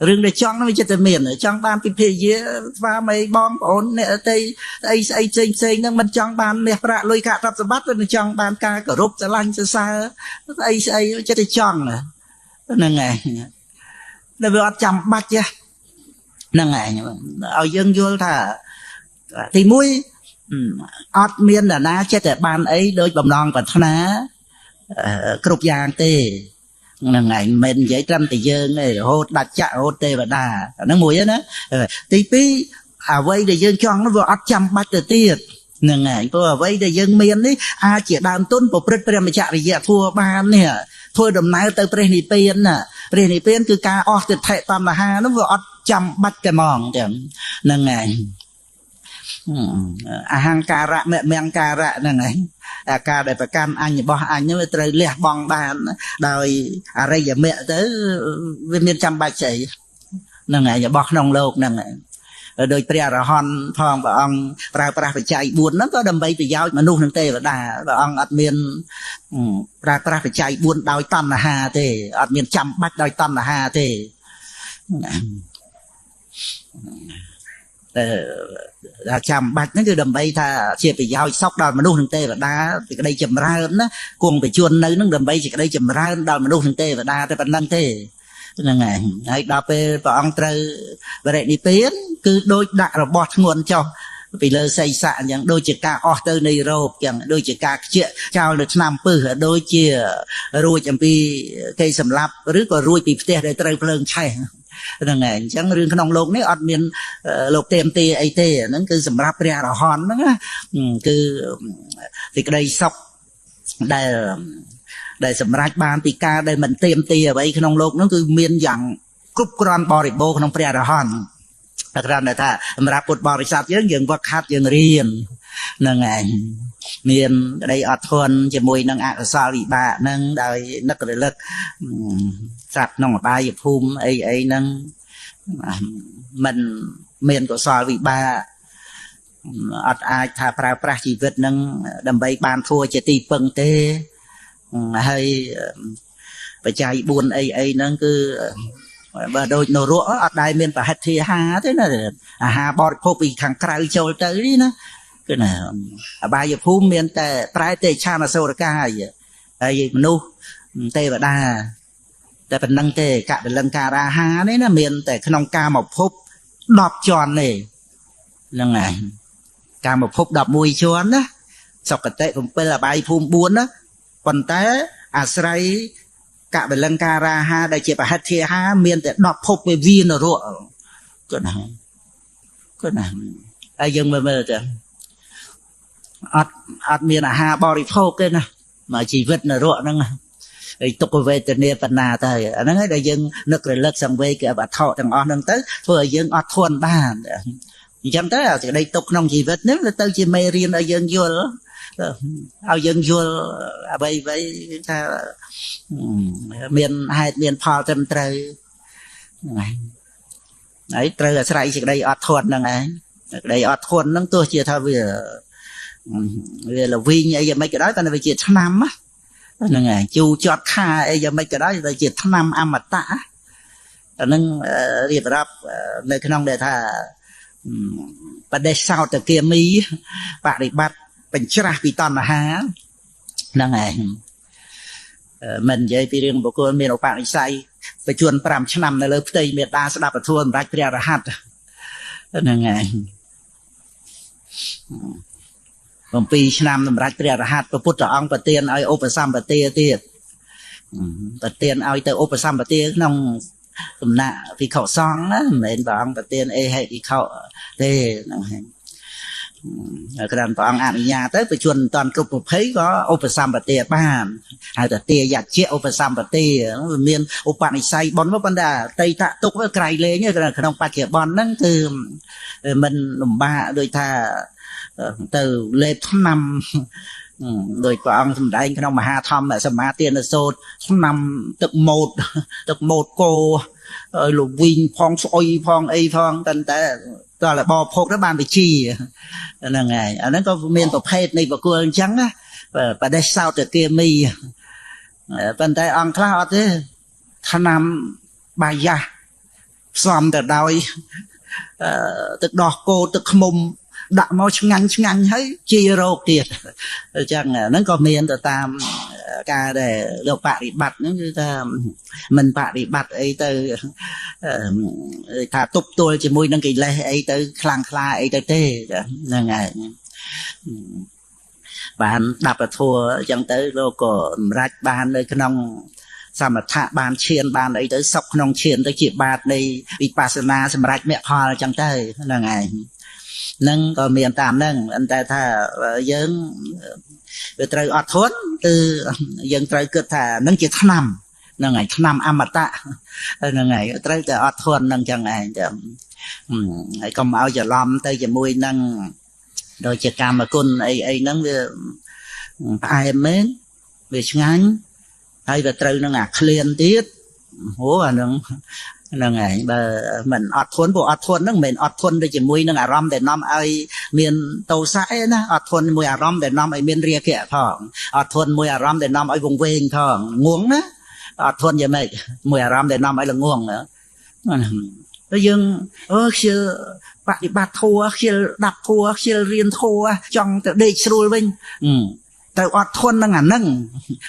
រឿងដែលចង់ហ្នឹងវាចិត្តតែមានចង់បានពីភរិយាស្វាមីបងប្អូនអ្នកដទៃស្អីស្អីផ្សេងផ្សេងហ្នឹងមិនចង់បានមាសប្រាក់លុយកាក់ទ្រព្យសម្បត្តិវាចង់បានការគោរពស្រឡាញ់សរសើរស្អីស្អីចិត្តតែចង់ហ្នឹងឯងដែលវាអត់ចាំបាច់ទេហ្នឹងឯងឲ្យយើងយល់ថាទីមួយអត់មាននរណាចិត្តតែបានអីដូចបំណងប្រាថ្នាគ្រប់យ៉ាងទេហ្នឹងឯងមិននិយាយត្រឹមតែយើងទេរហូតដាច់ចាក់រហូតទេវតាហ្នឹងមួយណាទីពីរអ្វីដែលយើងចង់នោះវាអត់ចាំបាច់ទៅទៀត ហ្នឹងហើយព្រោះអ្វីដែលយើងមាននេះអាចជាដើមទុនប្រព្រឹត្តព្រះមច្ចរិយធម៌បាននេះធ្វើដំណើរទៅព្រះនិព្វានណាព្រះនិព្វានគឺការអស់ទិដ្ឋិតណ្ហានោះវាអត់ចាំបាច់តែហ្មងទាំងហ្នឹងហើយអហង្ការៈមង្ការៈហ្នឹងឯងអាការដែលប្រកាន់អញរបស់អញហ្នឹងវាត្រូវលះបង់បានដោយអរិយមគ្គទៅវាមានចាំបាច់ស្អីហ្នឹងឯងរបស់ក្នុងលោកហ្នឹងឯងដោយព្រះអរហន្តផងព្រះអង្គប្រើប្រាស់បច្ច័យ4ហ្នឹងក៏ដើម្បីប្រយោជន៍មនុស្សនិងទេវតាព្រះអង្គអត់មានប្រើប្រាស់បច្ច័យ4ដោយតណ្ហាទេអត់មានចាំបាច់ដោយតណ្ហាទេតែចាំបាច់ហ្នឹងគឺដើម្បីថាជាប្រយោជន៍សុខដល់មនុស្សនិងទេវតាសេចក្តីចម្រើនណាគង់បញ្ជននៅហ្នឹងដើម្បីសេចក្តីចម្រើនដល់មនុស្សនិងទេវតាតែប៉ុណ្្នឹងទេហ្នឹងហើយហើយដល់ពេលព្រះអង្គត្រូវបរិនិព្វានគឺដូចដាក់របស់ធ្ងន់ចុះពីលើសីស័កអញ្ចឹងដូចជាការអស់ទៅនៃរោគអញ្ចឹងដូចជាការខ្ជាក់ចោលនៅឆ្នាំពឹសដូចជារួចអំពីគេសម្លាប់ឬក៏រួចពីផ្ទះដែលត្រូវភ្លើងឆេះហ្នឹងហើយអញ្ចឹងរឿងក្នុងលោកនេះអត់មានលោកទេមទាអីទេហ្នឹងគឺសម្រាប់ព្រះអរហន្តហ្នឹងណាគឺសេចក្តីសុខដែលសម្រេចបានពីការដែលមិនទេមទាអ្វីក្នុងលោកហ្នឹងគឺមានយ៉ាងគ្រប់គ្រាន់បរិបូរណ៍ក្នុងព្រះអរហន្តតែគ្រាន់តែថាសម្រាប់ពុទ្ធបរិស័ទយើងវឹកហាត់យើងរៀនហ្នឹងឯងមានក្តីអត់ធន់ជាមួយនឹងអកុសលវិបាកហ្នឹងដោយនឹករលឹកសត្វក្នុងអបាយភូមិអីអីហ្នឹងមិនមានកុសលវិបាកអត់អាចថាប្រើប្រាស់ជីវិតហ្នឹងដើម្បីបានធ្វើជាទីពឹងទេហើយបច្ច័យ4អីអីហ្នឹងគឺបើដូចនរកអត់ដែលមានប្រហិទ្ធាហាទេណាអាហារបរិភោគពីខាងក្រៅចូលទៅនេះណាគឺណាអបាយភូមិមានតែប្រែទេឆានអសុរកាយហើយមនុស្សទេវតាតែប៉ុណ្្នឹងទេកបលង្ការាហានេះណាមានតែក្នុងកាមភព10ជាន់ទេហ្នឹងហើយកាមភព11ជាន់ណាសុគតិ7អបាយភូមិ4ណាប៉ុន្តែអាស្រ័យកបលង្ការាហាដែលជាប្រហិទ្ធាហាមានតែ10ភពវានរកគាត់ណាគាត់ណាហើយយើងមើលមើលទៅអត់មានអាហារបរិភោគទេណាមកជីវិតនរកហ្នឹងហើយទុក្ខវេទនាបណ្ណាទៅអាហ្នឹងហើយដែលយើងនឹករលឹកសង្វេគវត្ថុទាំងអស់ហ្នឹងទៅធ្វើឲ្យយើងអត់ធន់បានអញ្ចឹងទៅសេចក្តីទុក្ខក្នុងជីវិតហ្នឹងវាទៅជាមេរៀនឲ្យយើងយល់ឲ្យយើងយល់អ្វីអ្វីថាមានហេតុមានផលត្រឹមត្រូវហ្នឹងហើយត្រូវអាស្រ័យសេចក្តីអត់ធន់ហ្នឹងឯងសេចក្តីអត់ធន់ហ្នឹងទោះជាថាវាល្វីងអីយ៉ាងម៉េចក៏ដោយប៉ុន្តែវាជាឆ្នាំហ្នឹងហើយជូរចត់ខាអីយ៉ាងម៉េចក៏ដោយវាជាឆ្នាំអមតៈអាហ្នឹងរៀបរាប់នៅក្នុងដែលថាបដិសោតគាមីបរិបត្តិបញ្ច្រាស់ពីតណ្ហាហ្នឹងឯងមិននិយាយពីរឿងបុគ្គលមានឧបនិស្ស័យបញ្ជួន5ឆ្នាំនៅលើផ្ទៃមេដាស្ដាប់ពធសម្រាប់ព្រះរហ័តហ្នឹងឯង7ឆ្នាំសម្រាប់ព្រះរហ័តព្រះពុទ្ធអង្គប្រទានឲ្យឧបសម្បទាទៀតប្រទានឲ្យទៅឧបសម្បទាក្នុងសំណាក់ភិក្ខុសង្ឃណាមិនមែនព្រះអង្គប្រទានអេហិភិក្ខុទេហ្នឹងឯងក្រានព្រះអង្គអនុញ្ញាតទៅបញ្ជនមិនតាន់គ្រប់20ក៏ឧបសម្បទាបានហៅថាទាយជាឧបសម្បទាវាមានឧបនិស្ស័យបុណ្យប៉ុន្តែតីតទុកវាក្រៃលែងក្នុងបច្ចុប្បន្នហ្នឹងគឺមិនលំបាកដូចថាទៅលេបថ្នាំដោយព្រះអង្គសម្ដែងក្នុងមហាធម្មសមាទានសូត្រថ្នាំទឹកម៉ូតទឹកម៉ូតគោឲ្យលវិញផងស្អុយផងអីផងតែតើបរិភោគទៅបានវិជាហ្នឹងហើយអាហ្នឹងក៏មានប្រភេទនៃបុគ្គលអញ្ចឹងណាបដិសោតគាមីប៉ុន្តែអង្គខ្លះអត់ទេថ្នាំបាយ៉ាស់ផ្សំទៅដោយទឹកដោះគោទឹកឃ្មុំដាក់មកឆ្ងាញ់ឆ្ងាញ់ហើយជារោគទៀតអញ្ចឹងហ្នឹងក៏មានទៅតាមការដែលលោកបរិបត្តិហ្នឹងគឺថាមិនបរិបត្តិអីទៅថាទប់ទល់ជាមួយនឹងកិលេសអីទៅខ្លាំងក្លាអីទៅទេហ្នឹងហើយបានដាប់ពធអញ្ចឹងទៅលោកក៏សម្រេចបាននៅក្នុងសមថៈបានឈានបានអីទៅសុខក្នុងឈានទៅជាបាតនៃវិបស្សនាសម្រេចមគ្គផលអញ្ចឹងទៅហ្នឹងហើយ នឹងក៏មានតាមហ្នឹងតែថាយើងវាត្រូវអត់ធន់គឺយើងត្រូវគិតថានឹងជាថ្នាំហ្នឹងហើយថ្នាំអមតៈហ្នឹងហើយត្រូវតែអត់ធន់នឹងចឹងឯងចឹងហើយកុំឲ្យច្រឡំទៅជាមួយនឹងដូចជាកាមគុណអីអីហ្នឹងវាផ្អែមមែនវាឆ្ងាញ់ហើយវាត្រូវនឹងអាឃ្លានទៀតអូអាហ្នឹងហ្នឹងហើយបើមិនអត់ធន់ព្រោះអត់ធន់ហ្នឹងមិនមែនអត់ធន់ទៅជាមួយនឹងអារម្មណ៍ដែលនាំឲ្យមានទោសៈឯណាអត់ធន់មួយអារម្មណ៍ដែលនាំឲ្យមានរាគៈផងអត់ធន់មួយអារម្មណ៍ដែលនាំឲ្យវង្វេងផងងងណាអត់ធន់យ៉ាងម៉េចមួយអារម្មណ៍ដែលនាំឲ្យល្ងងណាទៅយើងអឺខ្ជិលបដិបត្តិធម៌ខ្ជិលដាប់ធម៌ខ្ជិលរៀនធម៌ចង់ទៅដេកស្រួលវិញត្រូវអត់ធន់នឹងអាហ្នឹង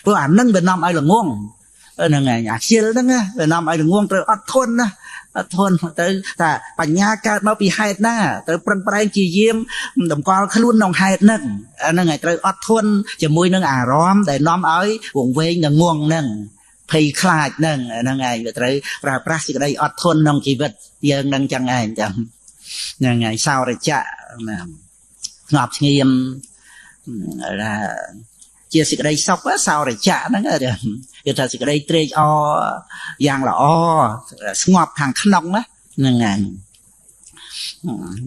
ព្រោះអាហ្នឹងវានាំឲ្យល្ងងហ្នឹងហើយអាខ្ជិលហ្នឹងវានាំឲ្យល្ងងត្រូវអត់ធន់ណាអត់ធន់ទៅថាបញ្ញាកើតមកពីហេតុណាត្រូវប្រឹងប្រែងជាយាមតម្កល់ខ្លួនក្នុងហេតុហ្នឹងហ្នឹងហើយត្រូវអត់ធន់ជាមួយនឹងអារម្មណ៍ដែលនាំឲ្យវង្វេងនិងងងហ្នឹងភ័យខ្លាចហ្នឹងហ្នឹងឯងវាត្រូវប្រើប្រាស់សេចក្តីអត់ធន់ក្នុងជីវិតយើងនឹងចឹងឯងចឹងហ្នឹងហើយសោរចៈណាស្ងប់ស្ងៀមថាជាសេចក្តីសុខសោរចៈហ្នឹងគេថាសេចក្តីត្រេកអរយ៉ាងល្អស្ងប់ខាងក្នុងហ្នឹងឯង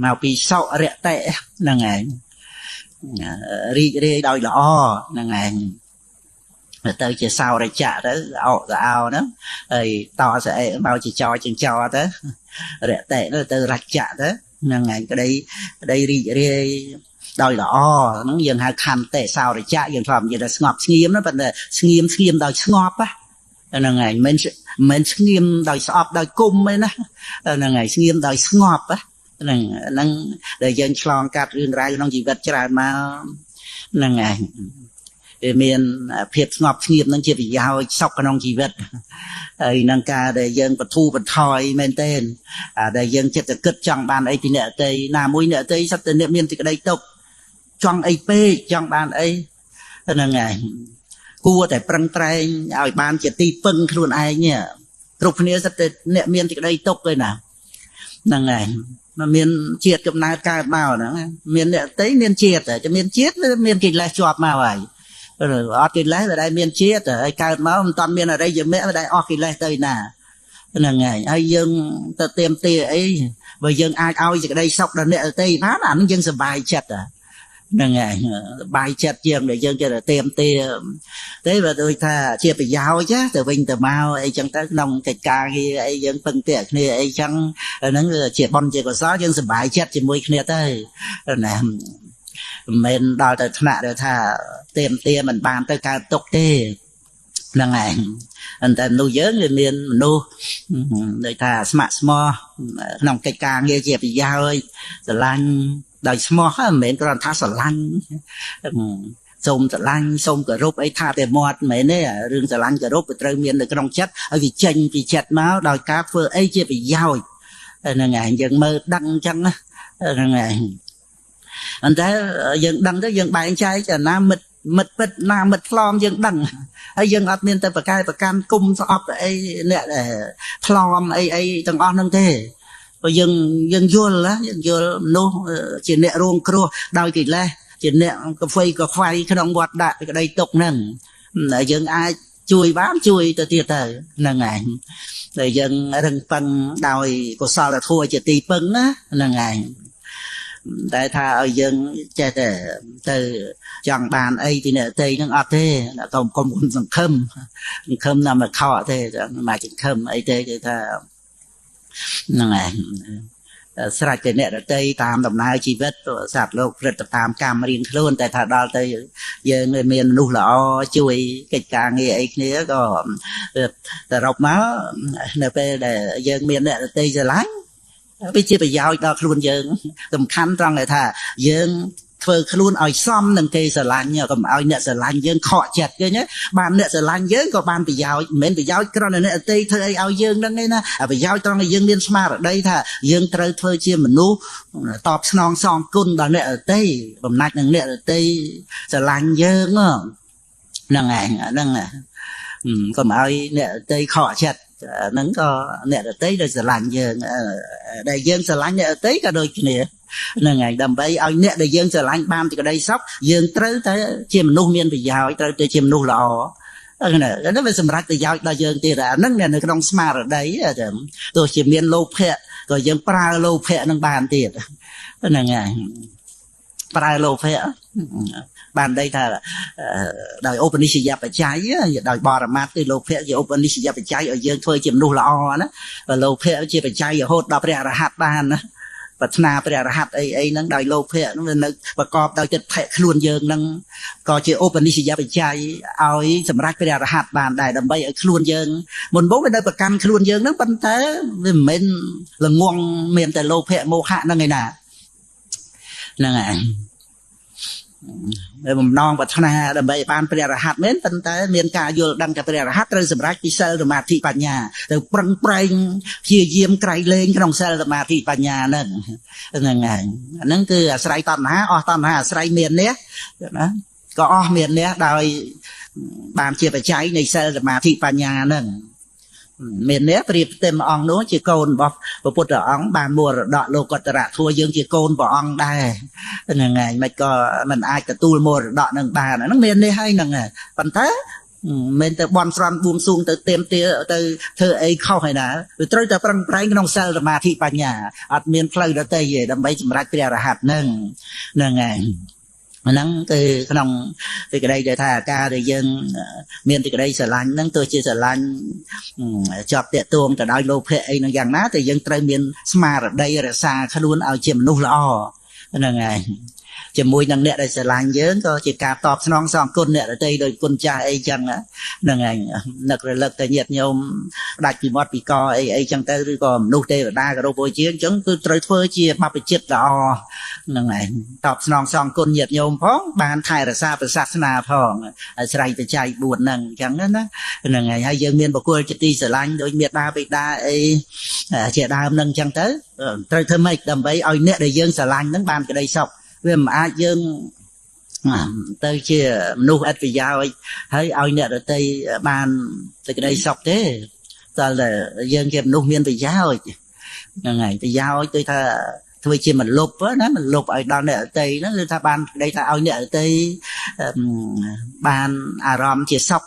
មកពីសុរតិហ្នឹងឯងរីករាយដោយល្អហ្នឹងឯងទៅជាសោរចៈទៅអកទៅអោហ្នឹងហើយតស្អីមកជាចោជាងចោទៅរតិទៅទៅរច្ចៈទៅហ្នឹងឯងក្តីក្តីរីករាយដោយល្អហ្នឹងយើងហៅខន្តិសោរចៈយើងធ្លាប់និយាយថាស្ងប់ស្ងៀមណាប៉ុន្តែស្ងៀមស្ងៀមដោយស្ងប់ហ្នឹងឯងមិនមិនស្ងៀមដោយស្អប់ដោយគុំទេណាហ្នឹងឯងស្ងៀមដោយស្ងប់ហ្នឹងហ្នឹងដែលយើងឆ្លងកាត់រឿងរ៉ាវក្នុងជីវិតច្រើនមកហ្នឹងឯងវាមានភាពស្ងប់ស្ងៀមនឹងជាប្រយោជន៍សុខក្នុងជីវិតហើយនឹងការដែលយើងបធូរបន្ថយមែនទែនដែលយើងចិត្តតែគិតចង់បានអីពីអ្នកដទៃណាមួយអ្នកដទៃសត្វតែអ្នកមានសេចក្តីទុក្ខចង់អីពេកចង់បានអីហ្នឹងឯងគួរតែប្រឹងប្រែងឲ្យបានជាទីពឹងខ្លួនឯងគ្រប់គ្នាសត្វតែអ្នកមានសេចក្តីទុក្ខឯណាហ្នឹងឯងមានជាតិកំណើតកើតមកហ្នឹងមានអ្នកដទៃមានជាតិតែមានជាតិមានកិលេសជាប់មកហើយអត់កិលេសវាដែរមានជាតិហើយកើតមកមិនតាន់មានអរិយមគ្គវាដែរអស់កិលេសទៅណាហ្នឹងហើយហើយយើងទៅเตรียมទាអីបើយើងអាចឲ្យសេចក្តីសុខដល់អ្នកដទៃបានអានឹងយើងសប្បាយចិត្តហ្នឹងហើយសប្បាយចិត្តជាងដែលយើងចេះតែเตรียมទាទេបើដូចថាជាប្រយោជន៍ទៅវិញទៅមកអីចឹងទៅក្នុងកិច្ចការងារអីយើងពឹងពាក់គ្នាអីចឹងហ្នឹងជាបុណ្យជាកុសលយើងសប្បាយចិត្តជាមួយគ្នាទៅណាមិនមែនដល់ទៅថ្នាក់ដែលថាเตรียมទាមិនបានទៅកើតទុកទេហ្នឹងឯងតែមនុស្សយើងវាមានមនុស្សដូចថាស្ម័គ្រស្មោះក្នុងកិច្ចការងារជាប្រយោជន៍ស្រឡាញ់ដោយស្មោះមិនមែនគ្រាន់ថាស្រឡាញ់សូមស្រឡាញ់សូមគោរពអីថាតែមាត់មិនមែនទេរឿងស្រឡាញ់គោរពវាត្រូវមាននៅក្នុងចិត្តឲ្យវាចេញពីចិត្តមកដោយការធ្វើអីជាប្រយោជន៍ហ្នឹងឯងយើងមើលដឹងអញ្ចឹងហ្នឹងឯងអន្តែយើងដឹងទៅយើងបែងចែកណាមិត្តមិត្តពិតណាមិត្តផ្លอมយើងដឹងហើយយើងអត់មានទៅប្រកែប្រកាន់គុំស្អប់អីអ្នកផ្លอមអីអីទាំងអស់ហ្នឹងទេព្រោះយើងយើងយល់ណាយើងយល់មនុស្សជាអ្នករងគ្រោះដោយកិលេសជាអ្នកកាហ្វេក៏ខ្វៃក្នុងវត្តដាក់ក្តីទុកហ្នឹងយើងអាចជួយបានជួយទៅទៀតទៅហ្នឹងឯងតែយើងរឹងប៉ឹងដោយកុសលធម៌ជាទីពឹងណាហ្នឹងឯងតែថាឲ្យយើងចេះតែទៅចង់បានអីពីអ្នកដទៃហ្នឹងអត់ទេកុំកុំសង្ឃឹមសង្ឃឹមណាស់មកខកទេមកសង្ឃឹមអីទេគេថាហ្នឹងឯងស្រេចតែអ្នកដទៃតាមដំណើរជីវិតសត្វលោកព្រឹត្តតាមកម្មរៀងខ្លួនតែថាដល់ទៅយើងមានមនុស្សល្អជួយកិច្ចការងារអីគ្នាក៏សរុបមកនៅពេលដែលយើងមានអ្នកដទៃស្រឡាញ់វាជាប្រយោជន៍ដល់ខ្លួនយើងសំខាន់ត្រង់ដែលថាយើងធ្វើខ្លួនឲ្យសមនឹងគេស្រឡាញ់កុំឲ្យអ្នកស្រឡាញ់យើងខកចិត្តគេណាបានអ្នកស្រឡាញ់យើងក៏បានប្រយោជន៍មិនមែនប្រយោជន៍គ្រាន់តែអ្នកដទៃធ្វើអីឲ្យយើងហ្នឹងឯណាប្រយោជន៍ត្រង់ដែលយើងមានស្មារតីថាយើងត្រូវធ្វើជាមនុស្សតបស្នងសងគុណដល់អ្នកដទៃបំណាច់នឹងអ្នកដទៃស្រឡាញ់យើងហ្នឹងឯងហ្នឹងកុំឲ្យអ្នកដទៃខកចិត្តហ្នឹងក៏អ្នកដទៃដែលស្រឡាញ់យើងដែលយើងស្រឡាញ់អ្នកដទៃក៏ដូចគ្នា ហ្នឹងហើយដើម្បីឲ្យអ្នកដែលយើងស្រឡាញ់បានសេចក្តីសុខយើងត្រូវតែជាមនុស្សមានប្រយោជន៍ត្រូវតែជាមនុស្សល្អហ្នឹងវាសម្រាប់ប្រយោជន៍ដល់យើងទៀតអាហ្នឹងនៅក្នុងស្មារតីទោះជាមានលោភៈក៏យើងប្រើលោភៈនឹងបានទៀតហ្នឹងហើយប្រើលោភៈបានន័យថាដោយឧបនិស្សយបច្ច័យដោយបរមត្តគឺលោភៈជាឧបនិស្សយបច្ច័យឲ្យយើងធ្វើជាមនុស្សល្អណាបើលោភៈជាបច្ច័យរហូតដល់ព្រះអរហន្តបានណាប្រាថ្នាព្រះអរហន្តអីអីហ្នឹងដោយលោភៈហ្នឹងវានៅប្រកបដោយចិត្តថិខ្លួនយើងហ្នឹងក៏ជាឧបនិស្សយបច្ច័យឲ្យសម្រេចព្រះអរហន្តបានដែរដើម្បីឲ្យខ្លួនយើងមុនមកវានៅប្រកាន់ខ្លួនយើងហ្នឹងប៉ុន្តែវាមិនមែនល្ងងមានតែលោភៈមោហៈហ្នឹងឯណាហ្នឹងហើយបំណងប្រាថ្នាដើម្បីបានព្រះអរហន្តមែនប៉ុន្តែមានការយល់ដឹងថាព្រះអរហន្តត្រូវសម្រេចពីសិលសមាធិបញ្ញាទៅប្រឹងប្រែងព្យាយាមក្រៃលែងក្នុងសិលសមាធិបញ្ញាហ្នឹងហ្នឹងហើយហ្នឹងគឺអាស្រ័យតណ្ហាអស់តណ្ហាអាស្រ័យមាននេះណាក៏អស់មាននេះដោយបានជាបច្ច័យនៃសិលសមាធិបញ្ញាហ្នឹងមាននេះប្រៀបទេមអង្គនោះជាកូនរបស់ព្រះពុទ្ធអង្គបានមរតកលោកតរៈធัวយើងជាកូនព្រះអង្គដែរហ្នឹងហើយមិនក៏មិនអាចទទួលមរតកនឹងបានហ្នឹងមាននេះហើយហ្នឹងប៉ុន្តែមិនទៅបន់ស្រន់បួងសួងទៅเตรียมទាទៅធ្វើអីខុសហើយណាវាត្រូវតែប្រឹងប្រែងក្នុងសិលសមាធិបញ្ញាអត់មានផ្លូវដទៃទេដើម្បីសម្រេចព្រះអរហន្តហ្នឹងហ្នឹងហើយហ្នឹងគឺក្នុងសេចក្តីដែលថាការដែលយើងមានសេចក្តីស្រឡាញ់ហ្នឹងទោះជាស្រឡាញ់ជាប់តាក់ទងទៅដោយលោភៈអីហ្នឹងយ៉ាងណាតែយើងត្រូវមានស្មារតីរក្សាខ្លួនឲ្យជាមនុស្សល្អហ្នឹងហើយជាមួយនឹងអ្នកដែលស្រឡាញ់យើងក៏ជាការតបស្នងសងគុណអ្នកដទៃដោយគុណចាស់អីចឹងហ្នឹងហើយនឹករលឹកទៅញាតិញោមផ្ដាច់ពីមាត់ពីកអីអីចឹងទៅឬក៏មនុស្សទេវតាគោរពបូជាអញ្ចឹងគឺត្រូវធ្វើជាបព្វជិតល្អហ្នឹងហើយតបស្នងសងគុណញាតិញោមផងបានថែរក្សាព្រះសាសនាផងអាស្រ័យបច្ច័យ4ហ្នឹងអញ្ចឹងណាហ្នឹងហើយហើយយើងមានបុគ្គលជាទីស្រឡាញ់ដូចមេដាបិតាអីជាដើមហ្នឹងអញ្ចឹងទៅត្រូវធ្វើម៉េចដើម្បីឲ្យអ្នកដែលយើងស្រឡាញ់ហ្នឹងបានក្តីសុខវាមិនអាចយើងទៅជាមនុស្សឥតប្រយោជន៍ហើយឲ្យអ្នកដទៃបានសេចក្តីសុខទេតើយើងជាមនុស្សមានប្រយោជន៍ហ្នឹងហើយប្រយោជន៍គឺថាធ្វើជាមលុបណាមលុបឲ្យដល់អ្នកដទៃហ្នឹងគឺថាបានក្តីថាឲ្យអ្នកដទៃបានអារម្មណ៍ជាសុខ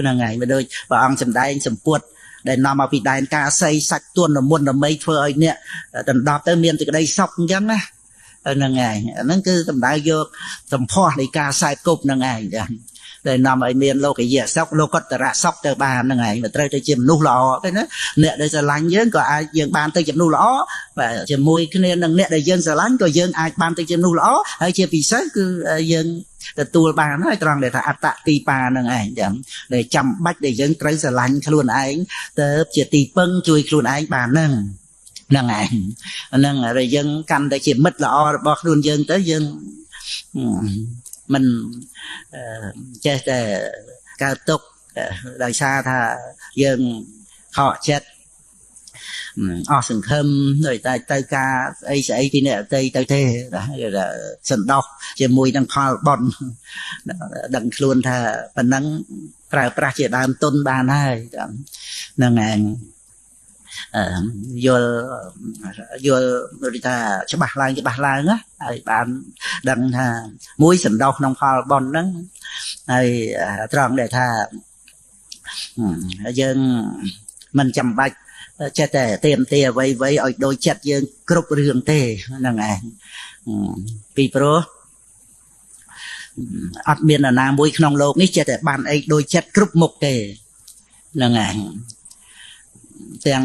ហ្នឹងហើយមិនដូចព្រះអង្គសម្ដែងសម្ពុតដែលនាំមកពីដែនកាសីសាច់ទួនមុនដើម្បីធ្វើឲ្យអ្នកដណ្ដប់ទៅមានសេចក្តីសុខអញ្ចឹងណាហ្នឹងហើយហ្នឹងគឺសំដៅយកសម្ផស្សនៃការខ្សែគប់ហ្នឹងឯងចាដែលនាំឲ្យមានលោកយៈសុខលោកតរៈសុខទៅបានហ្នឹងឯងមិនត្រូវទៅជាមនុស្សល្អទេណាអ្នកដែលស្រឡាញ់យើងក៏អាចយើងបានទៅជាមនុស្សល្អបាទជាមួយគ្នានឹងអ្នកដែលយើងស្រឡាញ់ក៏យើងអាចបានទៅជាមនុស្សល្អហើយជាពិសេសគឺយើងទទួលបានហើយត្រង់ដែលថាអត្តទីបាហ្នឹងឯងចាដែលចាំបាច់ដែលយើងត្រូវស្រឡាញ់ខ្លួនឯងទៅជាទីពឹងជួយខ្លួនឯងបានហ្នឹងហ្នឹងឯងហ្នឹងហើយយើងកាន់តែជាមិត្តល្អរបស់ខ្លួនយើងទៅយើងមិនចេះតែកើតទុក្ខដោយសារថាយើងខកចិត្តអស់សង្ឃឹមដោយតែទៅការស្អីស្អីពីអ្នកដទៃទៅទេគេថាសន្តោសជាមួយនឹងផលបុណ្យដឹងខ្លួនថាប៉ុណ្ណឹងប្រើប្រាស់ជាដើមទុនបានហើយហ្នឹងឯងយល់យល់ដូចថាច្បាស់ឡើងច្បាស់ឡើងណាហើយបានដឹងថាមួយសន្តោសក្នុងផលបុណ្យហ្នឹងហើយត្រង់ដែលថាយើងមិនចាំបាច់ចេះតែเตรียมទាអ្វីៗឲ្យដូចចិត្តយើងគ្រប់រឿងទេហ្នឹងឯងពីព្រោះអត់មាននរណាមួយក្នុងโลกនេះចេះតែបានអីដូចចិត្តគ្រប់មុខទេហ្នឹងឯងទាំង